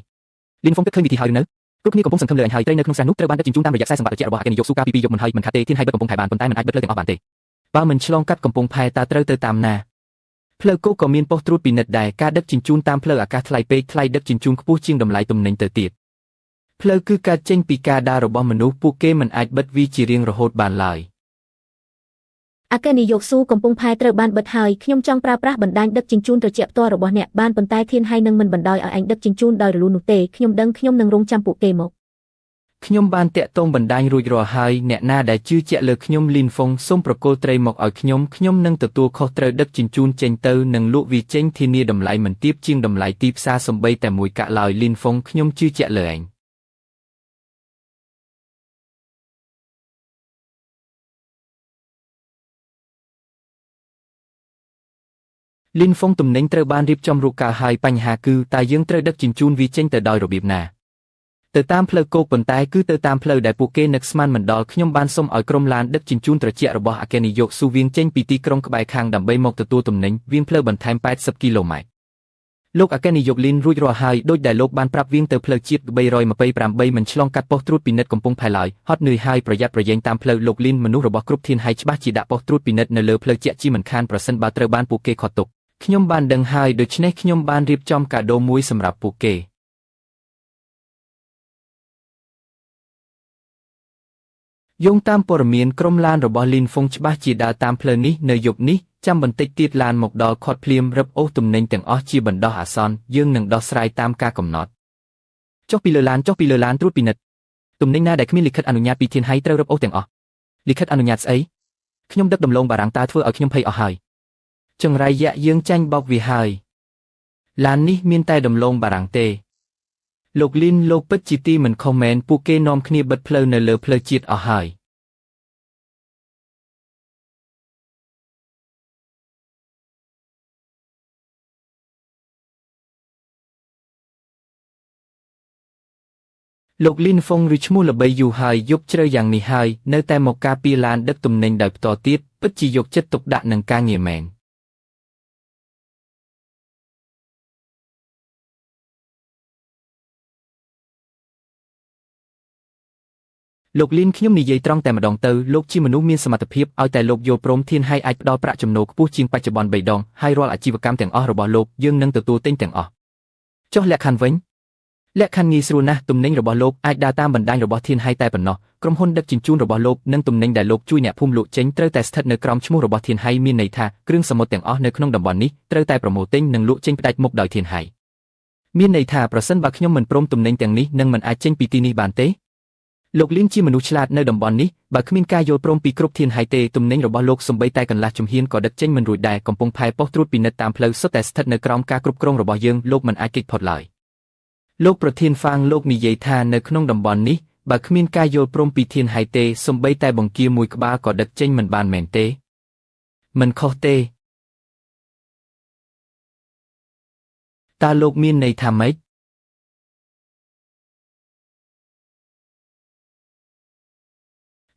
លីនហ្វុងគិតឃើញវិធីហើយឬនៅគ្រប់គ្នាកំពុងសង្ឃឹមលើអញហើយត្រីនៅក្នុងស្រះនោះត្រូវបានដឹកជញ្ជូនតាមរយៈខ្សែសង្វាក់ត្រជាក់របស់អគ្គនាយកស៊ូកាពីពីយប់មុនហើយមិនខាតទេធានហៃបិទកំពង់ផែបានប៉ុន្តែមិនអាចបិទផ្លូវទាំងអស់បានទេបើមិនឆ្លងកាត់កំពង់ផែតើត្រូវទៅតាមណាផ្លូវគោកក៏មានប៉ុស្តិ៍ត្រួតពិនិត្យដែរការដឹកជញ្ជូនតាមផ្លូវអាកាសថ្លៃពេកថ្លៃដឹកជញ្ជូនខ្ពស់ជាងតម្លៃទំនិញទៅទៀតផ្លូវគឺការចេញពីការដើររបស់មនុស្សពួកគេមិនអាចបិទវាជារៀងរហូតបានឡើយ អគ្គនាយកស៊ូកំពង់ផែត្រូវបានបិទហើយខ្ញុំចង់ប្រើប្រាស់បណ្ដាញដឹកជញ្ជូនត្រជាក់ផ្ទាល់របស់អ្នកបានប៉ុន្តែធានហៃនឹងមិនបណ្ដោយឲ្យឯងដឹកជញ្ជូនដោយរលូននោះទេខ្ញុំដឹងខ្ញុំនឹងរងចាំពួកគេមក ខ្ញុំបានតាក់ទងបណ្ដាញរួចរាល់ហើយអ្នកណាដែលជឿជាក់លើខ្ញុំលីនហ្វុងសូមប្រគល់ត្រីមកឲ្យខ្ញុំខ្ញុំនឹងទទួលខុសត្រូវដឹកជញ្ជូនចេញទៅនិងលក់វាចេញធានាតម្លៃមិនទាបជាងតម្លៃទីផ្សារសំបីតែមួយកាក់ឡើយលីនហ្វុងខ្ញុំជឿជាក់លើឯងលីនហ្វុងទំនិញត្រូវបានរៀបចំរួចកាលហើយបញ្ហាគឺតើយើងត្រូវដឹកជញ្ជូនវាចេញទៅដោយរបៀបណាទៅតាមផ្លូវគោកប៉ុន្តែគឺទៅតាមផ្លូវដែលពួកគេនឹកស្មានមិនដល់ខ្ញុំបានសុំឲ្យក្រុមឡានដឹកជញ្ជូនត្រជាក់របស់អគ្គនាយកស៊ូវៀងចេញពីទីក្រុងក្បែរខាងដើម្បីមកទទួលទំនិញវៀងផ្លូវបន្ថែម80គីឡូម៉ែត្រលោកអគ្គនាយកលីនរួចរាល់ហើយដោយដែលលោកបានប្រាប់វៀងទៅផ្លូវជាតិ328មិនឆ្លងកាត់ប៉ុស្តិ៍ត្រួតពិនិត្យកំពង់ផែឡើយហត់នឿយហើយប្រយ័ត្នប្រយែងតាមផ្លូវលោកលីនមនុស្សរបស់គ្រប់ធានហើយច្បាស់ជាដាក់ប៉ុស្តិ៍ត្រួតពិនិត្យនៅលើផ្លូវជាក់ជាមិនខានប្រសិនបើត្រូវបានពួកគេខត់ទុកខ្ញុំបានដឹងហើយដូច្នេះខ្ញុំបានរៀបចំកាដូមួយសម្រាប់ពួកគេយោងតាមព័ត៌មានក្រុមឡានរបស់លីនហ្វុងច្បាស់ជាដើរតាមផ្លូវនេះនៅយប់នេះចាំបន្តិចទៀតឡានមកដល់ខាត់ភ្លាមរឹបអូសទំនិញទាំងអស់ជាបណ្ដោះអាសន្នយើងនឹងដោះស្រាយតាមការកំណត់ចុះពីលើឡានចុះពីលើឡានត្រួតពិនិត្យទំនិញណាដែលគ្មានលិខិតអនុញ្ញាតពីធានហៃត្រូវរឹបអូសទាំងអស់លិខិតអនុញ្ញាតស្អីខ្ញុំដឹកដំឡូងបារាំងតើធ្វើឲ្យខ្ញុំភ័យអស់ហើយចង្រៃយៈយើងចាញ់បោកវាហើយឡាននេះមានតែដំឡូងបារាំងទេលោកលីនលោកពិតជាទីមិនខុសមែនពួកគេនាំគ្នាបិទផ្លូវនៅលើផ្លូវជាតិអស់ហើយលោកលីនហ្វុងឬឈ្មោះល្បីយូរហើយយប់ជ្រៅយ៉ាងនេះហើយនៅតែមកការពារឡានដឹកទំនិញដោយផ្ទាល់ទៀតពិតជាយកចិត្តទុកដាក់នឹងការងារមែនលោកលីនខ្ញុំនិយាយត្រង់តែម្ដងទៅលោកជាមនុស្សមានសមត្ថភាពឲ្យតែលោកយល់ព្រមធានហើយអាចផ្ដល់ប្រាក់ចំណូលខ្ពស់ជាងបច្ចុប្បន្ន3ដងហើយរាល់អាជីវកម្មទាំងអស់របស់លោកយើងនឹងទទួលទិញទាំងអស់ចុះលក្ខខណ្ឌវិញលក្ខខណ្ឌងាយស្រួលណាស់ទំនិញរបស់លោកអាចដើរតាមបណ្ដាញរបស់ធានហើយតែប៉ុណ្ណោះក្រុមហ៊ុនដឹកជញ្ជូនរបស់លោកនិងទំនិញដែលលោកជួយអ្នកភូមិលក់ចេញត្រូវតែស្ថិតនៅក្រោមឈ្មោះរបស់ធានហើយមានន័យថាគ្រឿងសមុទ្រទាំងអស់នៅក្នុងតំបន់នេះត្រូវតែប្រមូលទិញនិងលក់ចេញផ្ដាច់មុខដោយធានហើយមានន័យថាប្រសិនបើខ្ញុំមិនព្រមទំនិញទាំងនេះនឹងមិនអាចចេញពីទីនេះបានទេលោកលីនជាមនុស្សឆ្លាតនៅតំបន់នេះបើគ្មានការយល់ព្រមពីគ្រប់ធានហើយទេទំនិញរបស់លោកសំបីតែកន្លះជំហានក៏ដឹកចេញមិនរួចដែរកំពុងផែប៉ុស្តិ៍ត្រួតពិនិត្យតាមផ្លូវសុទ្ធតែស្ថិតនៅក្រោមការគ្រប់គ្រងរបស់យើងលោកមិនអាចគេចផុតឡើយលោកប្រធានហ្វាងលោកនិយាយថានៅក្នុងតំបន់នេះបើគ្មានការយល់ព្រមពីធានហើយទេសំបីតែបង្គាមួយក្បាលក៏ដឹកចេញមិនបានមែនទេមិនខុសទេតើលោកមានន័យថាម៉េច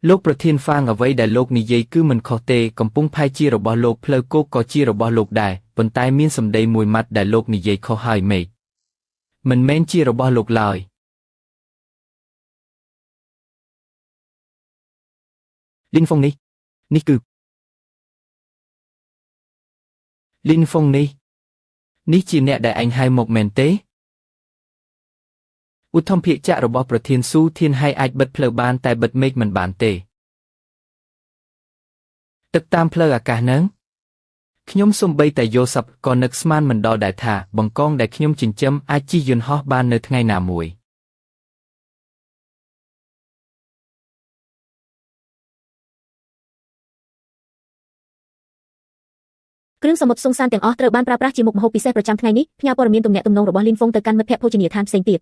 លោកប្រធានហ្វាងអ្វីដែលលោកនិយាយគឺមិនខុសទេកំពង់ផែជារបស់លោកផ្លូវគោកក៏ជារបស់លោកដែរប៉ុន្តែមានសម្ដីមួយម៉ាត់ដែលលោកនិយាយខុសហើយមេឃមិនមែនជារបស់លោកឡើយលីនហ្វុងនេះនេះគឺលីនហ្វុងនេះនេះជាអ្នកដែលអញហៅមកមែនទេឧទ្ធម្ភាគចក្ររបស់ប្រធានស៊ូធានហើយអាចបិទផ្លូវបានតែបិទមេឃមិនបានទេទឹកតាមផ្លូវអាកាសនឹងខ្ញុំសំបីតែយល់សប្តិក៏នឹកស្មានមិនដល់ដែរថាបង្កងដែលខ្ញុំចិញ្ចឹមអាចជិះយន្តហោះបាននៅថ្ងៃណាមួយ គ្រឿងសមុទ្រសុងសានទាំងអស់ត្រូវបានប្រើប្រាស់ជាមុខម្ហូបពិសេសប្រចាំថ្ងៃនេះផ្ញើព័ត៌មានទំនាក់ទំនងរបស់លីនហ្វុងទៅកាន់មិត្តភ័ក្តិភោជនីយដ្ឋានផ្សេងទៀត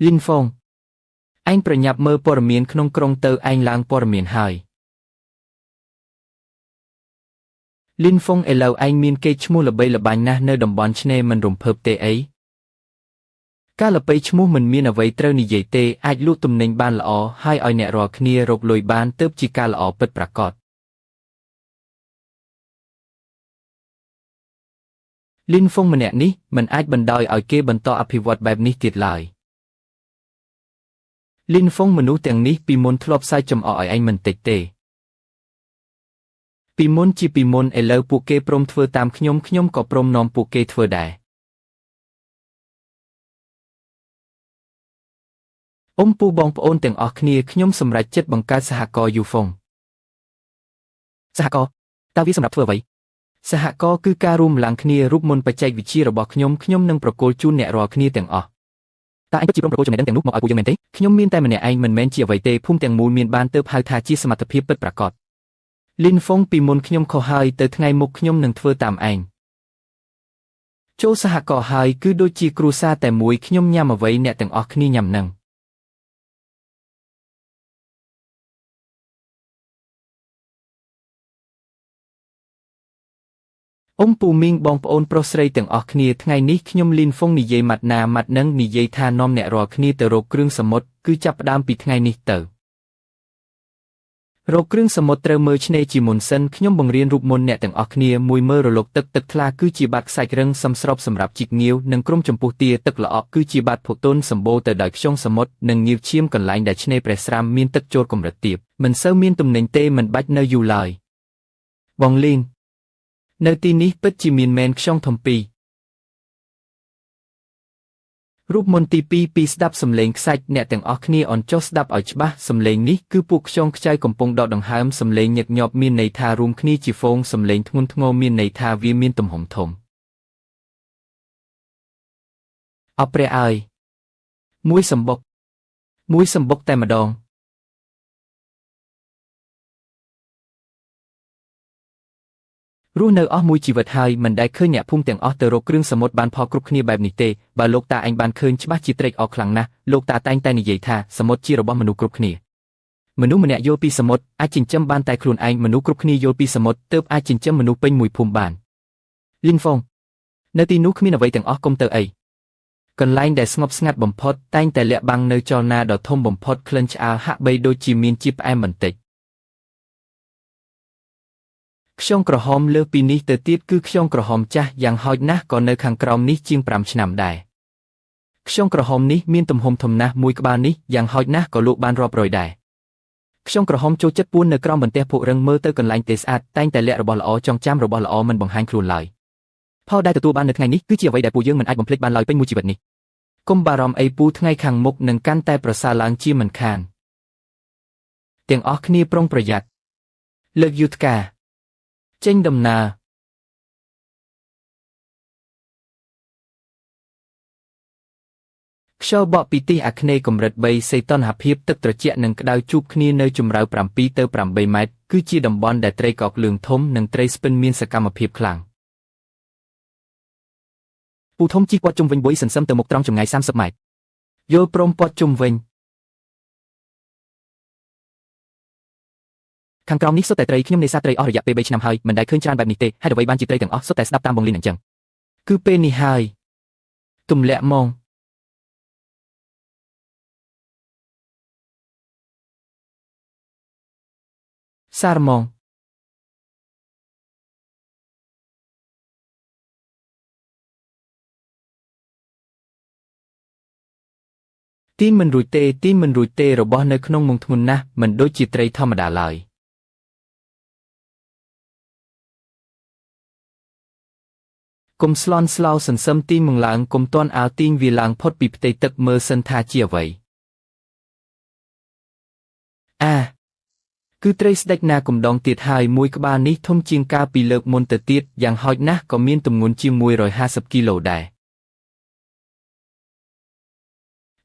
លីនហ្វុង ឯងប្រញាប់មើលព័ត៌មានក្នុងក្រុងទៅឯងឡើងព័ត៌មានហើយលីនហ្វុងឥឡូវឯងមានកេរ្តិ៍ឈ្មោះល្បីល្បាញណាស់នៅតំបន់ឆ្នេរមិនរំភើបទេអីការល្បីឈ្មោះមិនមានអ្វីត្រូវនិយាយទេអាចលក់ទំនិញបានល្អហើយឲ្យអ្នករាល់គ្នារកលុយបានទើបជាការល្អពិតប្រាកដលីនហ្វុងម្នាក់នេះមិនអាចបណ្ដោយឲ្យគេបន្តអភិវឌ្ឍបែបនេះទៀតឡើយលីនហ្វុងមនុស្សទាំងនេះពីមុនធ្លាប់សើចចំអកឲ្យឯងមិនតិចទេពីមុនជាពីមុនឥឡូវពួកគេព្រមធ្វើតាមខ្ញុំខ្ញុំក៏ព្រមនាំពួកគេធ្វើដែរអ៊ំពូបងប្អូនទាំងអស់គ្នាខ្ញុំសម្រេចចិត្តបង្កើតសហករណ៍យូហ្វុង សហករណ៍តើវាសម្រាប់ធ្វើអ្វី សហករណ៍គឺការរួមឡើងគ្នារូបមន្តបច្ចេកវិទ្យារបស់ខ្ញុំខ្ញុំនឹងប្រគល់ជូនអ្នករាល់គ្នាទាំងអស់ តើឯងពិតជាព្រមប្រគល់ចំណេះដឹងទាំងនោះមកឲ្យពួកយើងមែនទេ ខ្ញុំមានតែម្នាក់ឯងមិនមែនជាអ្វីទេភូមិទាំងមូលមានបានទើបហៅថាជាសមត្ថភាពពិតប្រាកដលីនហ្វុងពីមុនខ្ញុំខុសហើយទៅថ្ងៃមុខខ្ញុំនឹងធ្វើតាមឯងចូលសហករណ៍ហើយគឺដូចជាគ្រួសារតែមួយខ្ញុំញ៉ាំអ្វីអ្នកទាំងអស់គ្នាញ៉ាំនឹងអ៊ំពូមីងបងប្អូនប្រុសស្រីទាំងអស់គ្នាថ្ងៃនេះខ្ញុំលីនហ្វុងនិយាយម៉ាត់ណាម៉ាត់នឹងនិយាយថានាំអ្នករាល់គ្នាទៅរកគ្រឿងសមុទ្រគឺចាប់ផ្ដើមពីថ្ងៃនេះទៅរកគ្រឿងសមុទ្រត្រូវមើលឆ្នេរជាមុនសិនខ្ញុំបង្រៀនរូបមន្តអ្នកទាំងអស់គ្នាមួយមើលរលកទឹកទឹកថ្លាគឺជាបាតខ្សាច់រឹងសមស្របសម្រាប់ជីកងាវនិងក្រុមចំពុះទាទឹកល្អក់គឺជាបាតភទុនសម្បូរទៅដោយខ្យងសមុទ្រនិងងាវឈាមកន្លែងដែលឆ្នេរព្រះស្រាមមានទឹកចូលកម្រិតទាបមិនសូវមានទំនិញទេមិនបាច់នៅយូរឡើយបងលីននៅទីនេះពិតជាមានមែនខ្យងធំពីររូបមន្តទី2ពីស្ដាប់សំឡេងខ្សាច់អ្នកទាំងអស់គ្នាអន់ចុះស្ដាប់ឲ្យច្បាស់សំឡេងនេះគឺពួកខ្យងខ្ចៅកំពុងដកដង្ហើមសំឡេងញឹកញាប់មានន័យថារួមគ្នាជាហ្វូងសំឡេងធ្ងន់ធ្ងរមានន័យថាវាមានទំហំធំអព្រះអើយមួយសម្បុកមួយសម្បុកតែម្ដងរស់នៅអស់មួយជីវិតហើយមិនដែលឃើញអ្នកភូមិទាំងអស់ទៅរកគ្រឿងសមុទ្របានផលគ្រប់គ្នាបែបនេះទេបើលោកតាឯងបានឃើញច្បាស់ជាត្រេកអរខ្លាំងណាស់លោកតាតែងតែនិយាយថាសមុទ្រជារបស់មនុស្សគ្រប់គ្នាមនុស្សម្នាក់យល់ពីសមុទ្រអាចចិញ្ចឹមបានតែខ្លួនឯងមនុស្សគ្រប់គ្នាយល់ពីសមុទ្រទើបអាចចិញ្ចឹមមនុស្សពេញមួយភូមិបានលីនហ្វុងនៅទីនោះគ្មានអ្វីទាំងអស់កុំទៅអីកន្លែងដែលស្ងប់ស្ងាត់បំផុតតែងតែលាក់បាំងនៅចលនាដ៏ធំបំផុតក្លិនឆ្អើរហាក់បីដូចជាមានជាតិផ្អែមបន្តិចខ្យងក្រហមលើសពីនេះទៅទៀតគឺខ្យងក្រហមចាស់យ៉ាងហោចណាស់ក៏នៅខាងក្រោមនេះជាង5ឆ្នាំដែរខ្យងក្រហមនេះមានទំហំធំណាស់មួយក្បាលនេះយ៉ាងហោចណាស់ក៏លក់បានរាប់រយដែរខ្យងក្រហមចូលចិត្តពួននៅក្រោមបន្ទះភក់រឹងមើលទៅកន្លែងទេស្អាតតែងតែលាក់របស់ល្អចងចាំរបស់ល្អមិនបង្ហាញខ្លួនឡើយផលដែលទទួលបាននៅថ្ងៃនេះគឺជាអ្វីដែលពួកយើងមិនអាចបំភ្លេចបានឡើយពេញមួយជីវិតនេះកុំបារម្ភអីពូថ្ងៃខាងមុខនឹងកាន់តែប្រសើរឡើងជាមិនខានទាំងអស់គ្នាប្រុងប្រយ័ត្នលើកយុទ្ធការចេញដំណើរខ្យល់បក់ពីទិសអាគ្នេយ៍កម្រិត3សីតុណ្ហភាពទឹកត្រជាក់និងក្តៅជួបគ្នានៅជម្រៅ7ទៅ8ម៉ែត្រគឺជាតំបន់ដែលត្រីកោកលឿងធំនិងត្រីស្ពិនមានសកម្មភាពខ្លាំងពូធំជិះព័ទ្ធជុំវិញបុយសន្សឹមទៅមុខត្រង់ចម្ងាយ30ម៉ែត្រយល់ព្រមព័ទ្ធជុំវិញខាងក្រោមនេះសុទ្ធតែត្រីខ្ញុំនេសាទត្រីអស់រយៈពេល3ឆ្នាំហើយមិនដែលឃើញច្រើនបែបនេះទេហេតុអ្វីបានជាត្រីទាំងអស់សុទ្ធតែស្ដាប់តាមបងលីនអញ្ចឹងគឺពេលនេះហើយទម្លាក់មកសារម៉ងទីមិនរួចទេទីមិនរួចទេរបស់នៅក្នុងមុងធ្ងន់ណាស់មិនដូចជាត្រីធម្មតាឡើយកុំស្លន់ស្លោសន្សឹមទីងឡើងកុំទាន់អាលទាញវាឡើងផុតពីផ្ទៃទឹកមើលសិនថាជាអ្វីអាគឺត្រីស្ដេចណាកំដងទៀតហើយមួយក្បាលនេះធំជាងកាលពីលើកមុនទៅទៀតយ៉ាងហោចណាស់ក៏មានទម្ងន់ជាង150គីឡូដែរ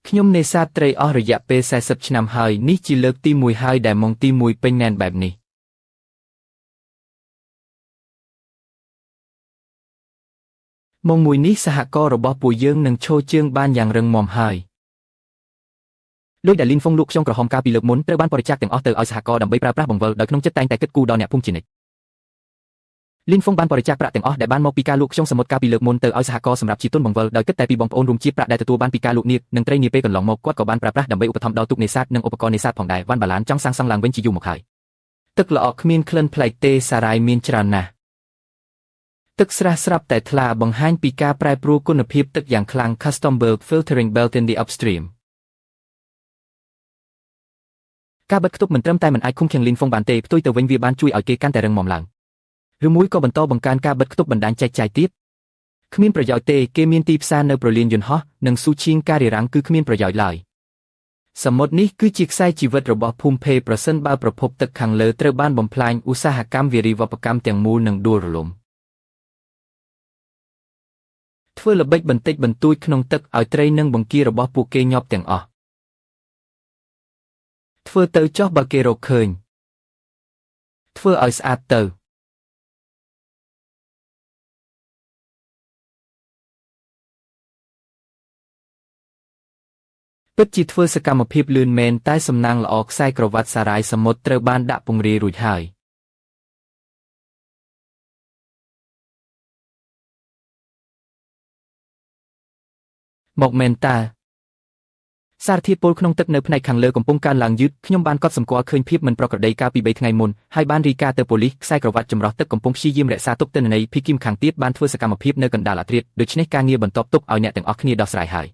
ខ្ញុំនេសាទត្រីអស់រយៈពេល40ឆ្នាំហើយនេះជាលើកទី1ហើយដែលម៉ងទី1ពេញណែនបែបនេះម៉ងមួយនេះសហករណ៍របស់ពួកយើងនឹងឈរជើងបានយ៉ាងរឹងមាំហើយ លុយដែលលីនហ្វុងលក់ខ្យងក្រហមកាលពីលើកមុនត្រូវបានបរិច្ចាគទាំងអស់ទៅឲ្យសហករណ៍ដើម្បីប្រើប្រាស់បង្វិលដោយក្នុងចិត្តតែងតែគិតគូរដល់អ្នកភូមិជានិច្ចលីនហ្វុងបានបរិច្ចាគប្រាក់ទាំងអស់ដែលបានមកពីការលក់ខ្យងសមុទ្រកាលពីលើកមុនទៅឲ្យសហករណ៍សម្រាប់ជាទុនបង្វិលដោយគិតតែពីបងប្អូនរួមជាតិប្រាក់ដែលទទួលបានពីការលក់នាគនិងត្រីនាពេលកន្លងមកគាត់ក៏បានប្រើប្រាស់ដើម្បីឧបត្ថម្ភដល់ទូកនេសាទនិងឧបករណ៍នេសាទផងដែរវ៉ាន់បាឡានចង់សាងសង់ឡើងវិញជាយូរមកហើយ ទឹកល្អគ្មានក្លិនប្លែកទេសារាយមានច្រើនណាស់ទឹកស្រះស្រាប់តែថ្លាបង្ហាញពីការប្រែប្រួលគុណភាពទឹកយ៉ាងខ្លាំង Custom built filtering belt in the upstream. ការបិទខ្ទប់មិនត្រឹមតែមិនអាចឃុំឃាំងលីនហ្វុងបានទេផ្ទុយទៅវិញវាបានជួយឲ្យគេកាន់តែរឹងមាំឡើងឬមួយក៏បន្តបង្កើនការបិទខ្ទប់បណ្ដាញចែកចាយទៀតគ្មានប្រយោជន៍ទេគេមានទីផ្សារនៅប្រលានយន្តហោះនិងស៊ូឈៀងការរារាំងគឺគ្មានប្រយោជន៍ឡើយ សមុទ្រនេះគឺជាខ្សែជីវិតរបស់ភូមិភេប្រសិនបើប្រភពទឹកខាងលើត្រូវបានបំផ្លាញឧស្សាហកម្មវារីវប្បកម្មទាំងមូលនឹងដួលរលំធ្វើល្បិចបន្តិចបន្តួចក្នុងទឹកឲ្យត្រីនិងបង្គារបស់ពួកគេញាប់ទាំងអស់ធ្វើទៅចោះបើគេរកឃើញធ្វើឲ្យស្អាតទៅពិតជាធ្វើសកម្មភាពលឿនមែនតែសំណាងល្អខ្សែក្រវ៉ាត់សារាយសមុទ្រត្រូវបានដាក់ពង្រាយរួចហើយមកមែនតើ សារធាតុពុលក្នុងទឹកនៅផ្នែកខាងលើកំពុងកើនឡើងយឺតខ្ញុំបានកត់សម្គាល់ឃើញភាពមិនប្រក្រតីកាលពី3ថ្ងៃមុនហើយបានរាយការណ៍ទៅប៉ូលីសខ្សែក្រវ៉ាត់ចម្រោះទឹកកំពុងព្យាយាមរក្សាទុកទិន្នន័យភីគីមខាងទៀតបានធ្វើសកម្មភាពនៅកណ្ដាលអាធ្រាត្រដូច្នេះការងារបន្ទាប់ទុកឲ្យអ្នកទាំងអស់គ្នាដោះស្រាយហើយ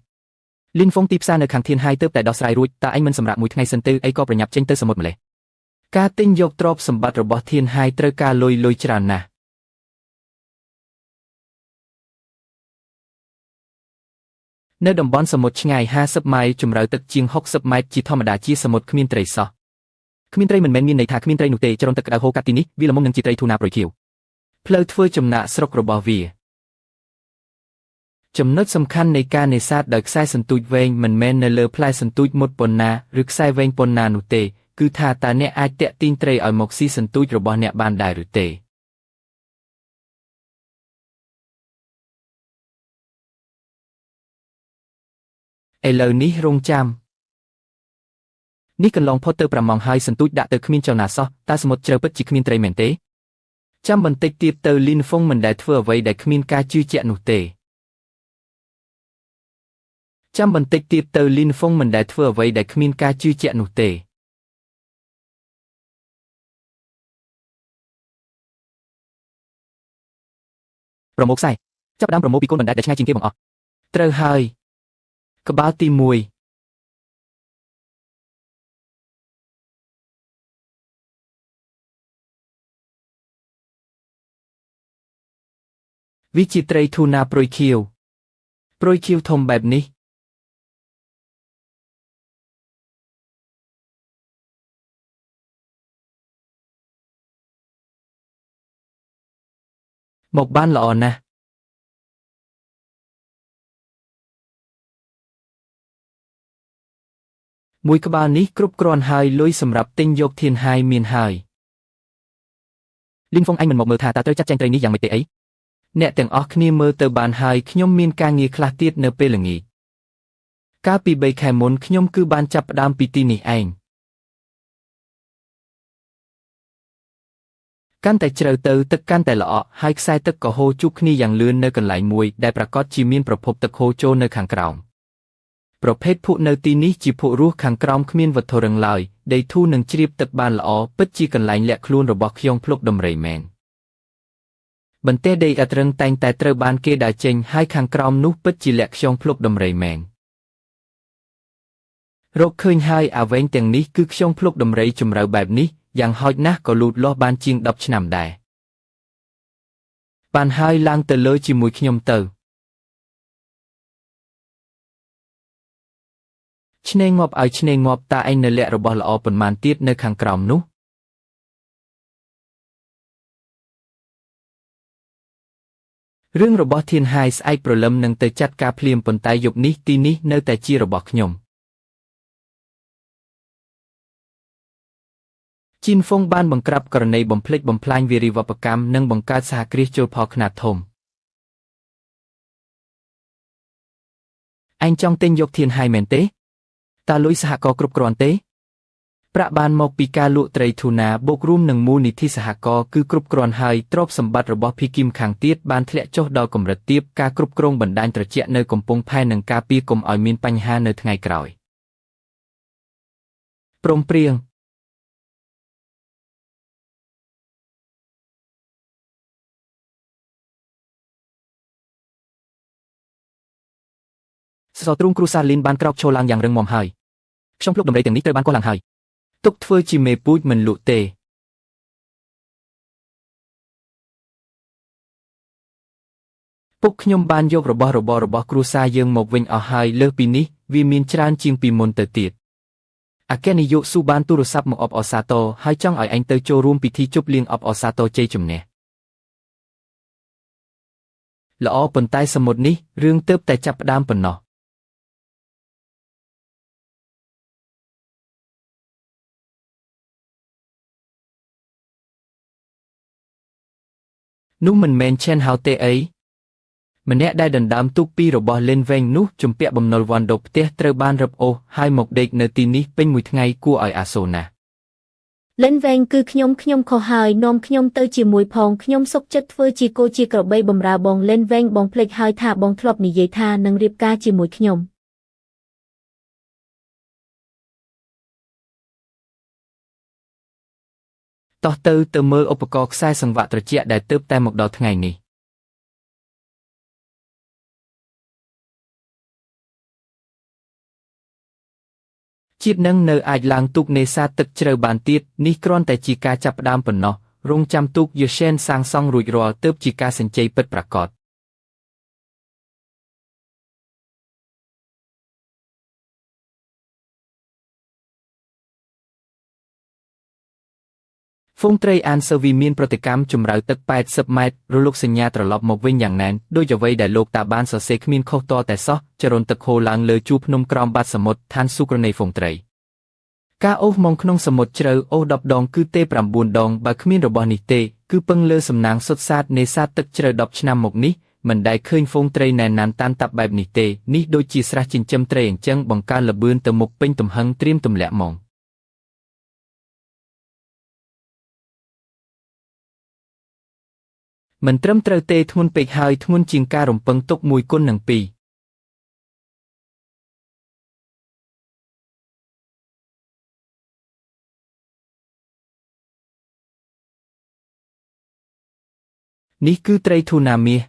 លីនហ្វុងទីផ្សារនៅខាងធានហាយទើបតែដោះស្រាយរួចតើឯងមិនសម្រាប់មួយថ្ងៃសិនទៅអីក៏ប្រញាប់ចេញទៅសមុទ្រម្លេះ ការទិញយកទ្រព្យសម្បត្តិរបស់ធានហាយត្រូវការលុយលុយច្រើនណាស់នៅតំបន់សមុទ្រឆ្ងាយ50ម៉ាយជម្រៅទឹកជាង60ម៉ែត្រជាធម្មតាជាសមុទ្រគ្មានត្រីសោះ គ្មានត្រីមិនមែនមានន័យថាគ្មានត្រីនោះទេចរន្តទឹកក្តៅហូរកាត់ទីនេះវាល្មមនឹងជាត្រីធូណាប្រុយខៀវ ផ្លូវធ្វើចំណាកស្រុករបស់វាចំណុចសំខាន់នៃការនេសាទដោយខ្សែសន្ទូចវែងមិនមែននៅលើផ្លែសន្ទូចមុតប៉ុណ្ណាឬខ្សែវែងប៉ុណ្ណានោះទេគឺថាតើអ្នកអាចទាក់ទាញត្រីឲ្យមកស៊ីសន្ទូចរបស់អ្នកបានដែរឬទេឥឡូវនេះរងចាំ នេះកន្លងផុតទៅ5ម៉ោងហើយសន្ទូចដាក់ទៅគ្មានចលនាសោះតើសមុទ្រជ្រៅពិតជាគ្មានត្រីមែនទេ ចាំបន្តិចទៀតទៅលីនហ្វុងមិនដែលធ្វើអ្វីដែលគ្មានការជឿជាក់នោះទេចាំបន្តិចទៀតទៅលីនហ្វុងមិនដែលធ្វើអ្វីដែលគ្មានការជឿជាក់នោះទេ ប្រមូលខ្សែចាប់ផ្ដើមប្រមូលពីកូនបណ្ដែតដែលឆ្ងាយជាងគេបង្អស់ ត្រូវហើយក្បាលទី1វាជាត្រីធូណាប្រុយខៀវប្រុយខៀវធំបែបនេះមកបានល្អណាស់មួយក្បាលនេះគ្រប់គ្រាន់ហើយលុយសម្រាប់ទិញយកធានហាយមានហើយ លីនហ្វុងឯងមិនមកមើលថាតើត្រូវចាត់ចែងត្រីនេះយ៉ាងម៉េចទេអី អ្នកទាំងអស់គ្នាមើលទៅបានហើយខ្ញុំមានការងារខ្លះទៀតនៅពេលល្ងាចកាលពី3ខែមុនខ្ញុំគឺបានចាប់ផ្ដើមពីទីនេះឯងកាន់តែជ្រៅទៅទឹកកាន់តែល្អក់ហើយខ្សែទឹកក៏ហូរជួបគ្នាយ៉ាងលឿននៅកន្លែងមួយដែលប្រាកដជាមានប្រភពទឹកហូរចូលនៅខាងក្រោមប្រភេទភក់នៅទីនេះជាភក់រស់ខាងក្រោមគ្មានវត្ថុរឹងឡើយដីធូរនឹងជ្រាបទឹកបានល្អពិតជាកន្លែងលាក់ខ្លួនរបស់ខ្យងភ្លុកដំរីមែនបន្ទះដីឥដ្ឋរឹងតែងតែត្រូវបានគេដើរចេញហើយខាងក្រោមនោះពិតជាលាក់ខ្យងភ្លុកដំរីមែនរកឃើញហើយអាវែងទាំងនេះគឺខ្យងភ្លុកដំរីជម្រៅបែបនេះយ៉ាងហោចណាស់ក៏លូតលាស់បានជាង10ឆ្នាំដែរបានហើយឡើងទៅលើជាមួយខ្ញុំទៅឆ្នេរងាប់ឲ្យឆ្នេរងាប់តាឯងនៅលាក់របស់ល្អប៉ុន្មានទៀតនៅខាងក្រោមនោះរឿងរបស់ធានហាយស្អែកព្រលឹមនឹងទៅចាត់ការភ្លាមប៉ុន្តែយប់នេះទីនេះនៅតែជារបស់ខ្ញុំជីនហ្វុងបានបង្ក្រាបករណីបំផ្លិចបំផ្លាញវារីវប្បកម្មនិងបង្កើតសហគ្រាសជលផលខ្នាតធំឯងចង់ទិញយកធានហាយមែនទេ តើលុយសហករណ៍គ្រប់គ្រាន់ទេប្រាក់បានមកពីការលក់ត្រីធូណាបូករួមនឹងមូលនិធិសហករណ៍គឺគ្រប់គ្រាន់ហើយទ្រព្យសម្បត្តិរបស់ភីគីមខាងទៀតបានធ្លាក់ចុះដល់កម្រិតទាបការគ្រប់គ្រងបណ្ដាញត្រជាក់នៅកំពង់ផែនឹងការពារកុំឲ្យមានបញ្ហានៅថ្ងៃក្រោយព្រមព្រៀងសសរទ្រូងគ្រួសារលីនបានក្រោកឈរឡើងយ៉ាងរឹងមាំហើយខ្ញុំភ្លុកដំរីទាំងនេះត្រូវបានកោះឡើងហើយទុកធ្វើជាមេពូជមិនលក់ទេពុកខ្ញុំបានយករបស់របររបស់គ្រួសារយើងមកវិញអស់ហើយលើសពីនេះវាមានច្រើនជាងពីមុនទៅទៀតអគ្គនាយកស៊ូបានទូរស័ព្ទមកអបអរសាទរហើយចង់ឲ្យឯងទៅចូលរួមពិធីជប់លៀងអបអរសាទរជ័យជំនះល្អប៉ុន្តែសមុទ្រនេះរឿងទើបតែចាប់ផ្ដើមប៉ុណ្ណោះនោះមិនមែនឆេនហៅទេអីម្នាក់ដែលដណ្ដើមទូកពីរបស់លិនវែងនោះជំពាក់បំណុលវ៉ាន់ដូផ្ទះត្រូវបានរឹបអូសហើយមកដេកនៅទីនេះពេញមួយថ្ងៃគួរឲ្យអាសូរណាស់លិនវែងគឺខ្ញុំខ្ញុំខុសហើយនាំខ្ញុំទៅជាមួយផងខ្ញុំសុខចិត្តធ្វើជាគោជាក្របីបំរើបងលិនវែងបងភ្លេចហើយថាបងធ្លាប់និយាយថានឹងរៀបការជាមួយខ្ញុំតោះទៅមើលឧបករណ៍ខ្សែសង្វាក់ត្រជាក់ដែលទើបតែមកដល់ថ្ងៃនេះជាតិនឹងនៅអាចឡើងទូកនេសាទទឹកជ្រៅបានទៀតនេះគ្រាន់តែជាការចាប់ផ្ដើមប៉ុណ្ណោះរងចាំទូកយូសែនសាងសង់រួចរាល់ទើបជាការសញ្ជ័យពិតប្រាកដហ្វូងត្រីអានសឺវីមានប្រតិកម្មជម្រៅទឹក80ម៉ែត្ររលកសញ្ញាត្រឡប់មកវិញយ៉ាងណែនដោយអ្វីដែលលោកតាបានសរសេរគ្មានខុសតតែសោះចរន្តទឹកហូរឡើងលើជួរភ្នំក្រោមបាតសមុទ្រឋានសួគ៌នៃហ្វូងត្រីការអូសមកក្នុងសមុទ្រជ្រៅអូស10ដងគឺទេ9ដងបើគ្មានរបស់នេះទេគឺពឹងលើសំណាងសុទ្ធសាធនេសាទទឹកជ្រៅ10ឆ្នាំមកនេះមិនដែលឃើញហ្វូងត្រីណែនណានតាន់តាប់បែបនេះទេនេះដូចជាស្រះចិញ្ចឹមត្រីអញ្ចឹងបង្កើនល្បឿនទៅមុខពេញទំហឹងត្រៀមទម្លាក់មកមិនត្រឹមត្រូវទេធ្ងន់ពេកហើយធ្ងន់ជាងការរំពឹងទុក1គុណនឹង2នេះគឺត្រីធូណាមាស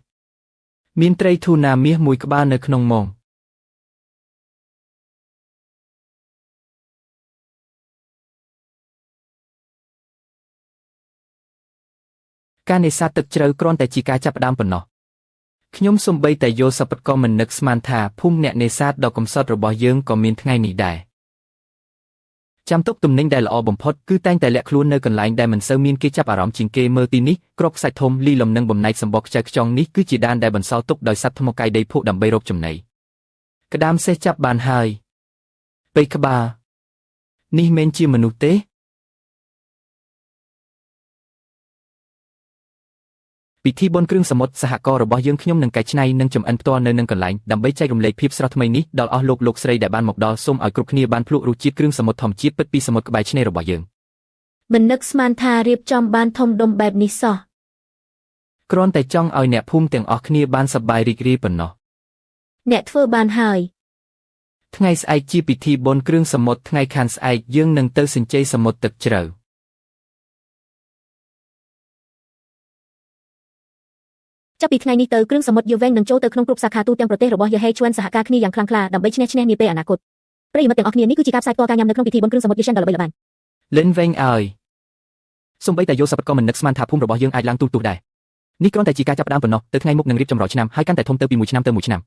មានត្រីធូណាមាសមួយក្បាលនៅក្នុងម៉ងការនេសាទទឹកជ្រៅគ្រាន់តែជាការចាប់ផ្ដើមប៉ុណ្ណោះខ្ញុំសូម្បីតែយល់សប្តិក៏មិននឹកស្មានថាភូមិអ្នកនេសាទដ៏កំសត់របស់យើងក៏មានថ្ងៃនេះដែរចាំទុកទំនិញដែលល្អបំផុតគឺតែងតែលាក់ខ្លួននៅកន្លែងដែលមិនសូវមានគេចាប់អារម្មណ៍ជាងគេមើលទីនេះគ្រាប់ខ្សាច់ធំលីលំនឹងបំណែកសម្បកខ្ចៅខ្ចង់នេះគឺជាដានដែលបន្សល់ទុកដោយសត្វថ្មកាយដីភក់ដើម្បីរកចំណីក្តាមសេះចាប់បានហើយពេកក្បាលនេះមិនជាមនុស្សទេពិធីបុណ្យគ្រឿងសមុទ្រសហករណ៍របស់យើងខ្ញុំនឹងកែច្នៃនិងចម្អិនផ្ទាល់នៅនឹងកន្លែងដើម្បីចែករំលែកភាពស្រស់ថ្មីនេះដល់អស់លោកលោកស្រីដែលបានមកដល់សូមឲ្យគ្រប់គ្នាបានភ្លក្សរសជាតិគ្រឿងសមុទ្រធម្មជាតិពិតពីសមុទ្រក្បែរឆ្នេររបស់យើងមិននឹកស្មានថារៀបចំបានធំដុំបែបនេះសោះគ្រាន់តែចង់ឲ្យអ្នកភូមិទាំងអស់គ្នាបានសប្បាយរីករាយប៉ុណ្ណោះអ្នកធ្វើបានហើយថ្ងៃស្អែកជាពិធីបុណ្យគ្រឿងសមុទ្រថ្ងៃខាងស្អែកយើងនឹងទៅសញ្ជ័យសមុទ្រទឹកជ្រៅចាប់ពីថ្ងៃនេះទៅគ្រឿងសមុទ្រយូវែងនឹងចូលទៅក្នុងគ្រប់សាខាទូទាំងប្រទេសរបស់យេហេឈួនសហការគ្នាយ៉ាងខ្លាំងក្លាដើម្បីឈ្នះឈ្នះនាពេលអនាគតប្រិយមិត្តទាំងអស់គ្នានេះគឺជាការផ្សាយផ្ទាល់ការញ៉ាំនៅក្នុងពិធីបុណ្យគ្រឿងសមុទ្រយូសែនដ៏ល្បីល្បាញលិនវែងអើយសូម្បីតែយល់សប្តិក៏មិននឹកស្មានថាភូមិរបស់យើងអាចឡើងទូលទូដែរនេះគ្រាន់តែជាការចាប់ផ្ដើមប៉ុណ្ណោះទៅថ្ងៃមុខនឹងរៀបចំរាល់ឆ្នាំហើយកាន់តែធំទៅពីមួយឆ្នាំទៅមួយឆ្នាំ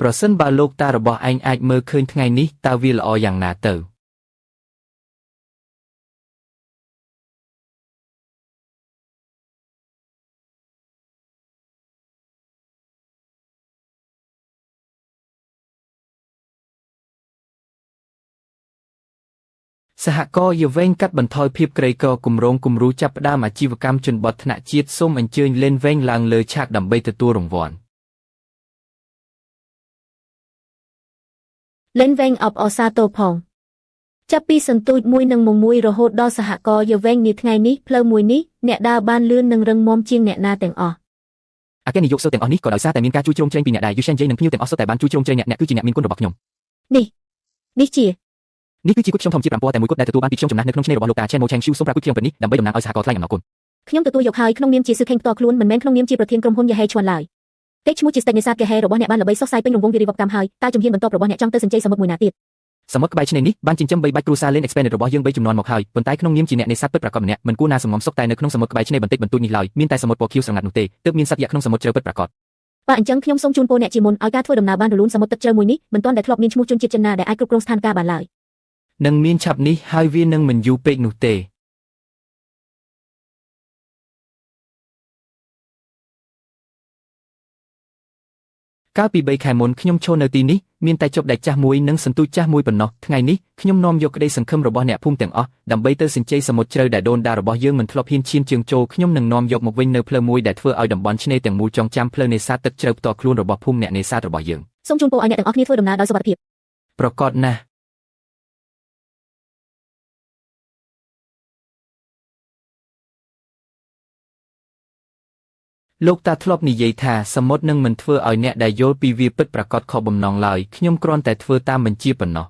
ប្រសិនបើលោកតារបស់ឯងអាចមើលឃើញថ្ងៃនេះតើវាល្អយ៉ាងណាទៅសហករណ៍យវែងកាត់បន្ថយភាពក្រីក្រគម្រោងគំរូចាប់ផ្ដើមអាជីវកម្មជនបទថ្នាក់ជាតិសូមអញ្ជើញលេនវែងឡើងលើឆាកដើម្បីទទួលរង្វាន់ លេនវែងអបអរសាទរផងចាប់ពីសន្ទូចមួយនិងមុំមួយរហូតដល់សហករណ៍យវែងនាថ្ងៃនេះផ្លូវមួយនេះអ្នកដើរបានលឿននិងរឹងមាំជាងអ្នកណាទាំងអស់ អគ្គនាយកសូទាំងអស់នេះក៏ដោយសារតែមានការជួយជ្រោមជ្រែងពីអ្នកដែរយូសែនជេនិងភ្ញៀវទាំងអស់សុទ្ធតែបានជួយជ្រោមជ្រែងអ្នកអ្នកគឺជាអ្នកមានគុណរបស់ខ្ញុំ នេះនេះជា នេះគឺជាគុជខ្ញុំធម្មជាតិ5ពណ៌តែមួយគត់ដែលទទួលបានពីខ្ញុំចំណាស់នៅក្នុងឆ្នេររបស់លោកតាឆេនម៉ូឆេងឈូសូមប្រាប់គុជខ្ញុំពិតនេះដើម្បីតំណាងឲ្យសហករណ៍ថ្លែងអំណរគុណ ខ្ញុំទទួលយកហើយក្នុងនាមជាស៊ឺខេងផ្ទាល់ខ្លួនមិនមែនក្នុងនាមជាប្រធានក្រុមហ៊ុនយ៉ាហេឈួនឡើយគេឈ្មោះជាស្ដេចនេសាទកេហេរបស់អ្នកបានល្បីសុះសាយពេញរង្វង់វារីវប្បកម្មហើយតើជំហានបន្ទាប់របស់អ្នកចង់ទៅសញ្ជ័យសមុទ្រមួយណាទៀត សមុទ្រក្បែរឆ្នេរនេះបានចិញ្ចឹមបីបាច់គ្រួសារលេន Expanded របស់យើងបីចំនួនមកហើយប៉ុន្តែក្នុងនាមជាអ្នកនេសាទពិតប្រាកដម្នាក់មិនគួរណាសំងំសុខតែនៅក្នុងសមុទ្រក្បែរឆ្នេរបន្តិចបន្តួចនេះឡើយមានតែសមុទ្រពណ៌ខៀវស្រងាត់នោះទេទើបមានសត្វយក្សក្នុងសមុទ្រជ្រៅពិតប្រាកដ បើអញ្ចឹងខ្ញុំសូមជូនពរអ្នកជាមុនឲ្យការធ្វើដំណើរបានរលូនសមុទ្រទឹកជ្រៅមួយនេះមិនទាន់ដែលធ្លាប់មានឈ្មោះជនជាតិចិនណាដែលអាចគ្រប់គ្រងស្ថានភាពបានឡើយ នឹងមានឆាប់នេះហើយវានឹងមិនយូរពេកនោះទេកាលពី3ខែមុនខ្ញុំឈរនៅទីនេះមានតែជប់ដែកចាស់មួយនិងសន្ទូចចាស់មួយប៉ុណ្ណោះថ្ងៃនេះខ្ញុំនាំយកក្តីសង្ឃឹមរបស់អ្នកភូមិទាំងអស់ដើម្បីទៅសញ្ជ័យសមុទ្រជ្រៅដែលដូនតារបស់យើងមិនធ្លាប់ហ៊ានឈានជើងចូលខ្ញុំនឹងនាំយកមកវិញនៅផ្លូវមួយដែលធ្វើឲ្យតំបន់ឆ្នេរទាំងមូលចងចាំផ្លូវនេសាទទឹកជ្រៅផ្ទាល់ខ្លួនរបស់ភូមិអ្នកនេសាទរបស់យើង សូមជូនពរឲ្យអ្នកទាំងអស់គ្នាធ្វើដំណើរដោយសុវត្ថិភាព ប្រកបណាស់លោកតាធ្លាប់និយាយថាសមុទ្រនឹងមិនធ្វើឲ្យអ្នកដែលយល់ពីវាពិតប្រាកដខកបំណងឡើយខ្ញុំគ្រាន់តែធ្វើតាមបញ្ជាប៉ុណ្ណោះ។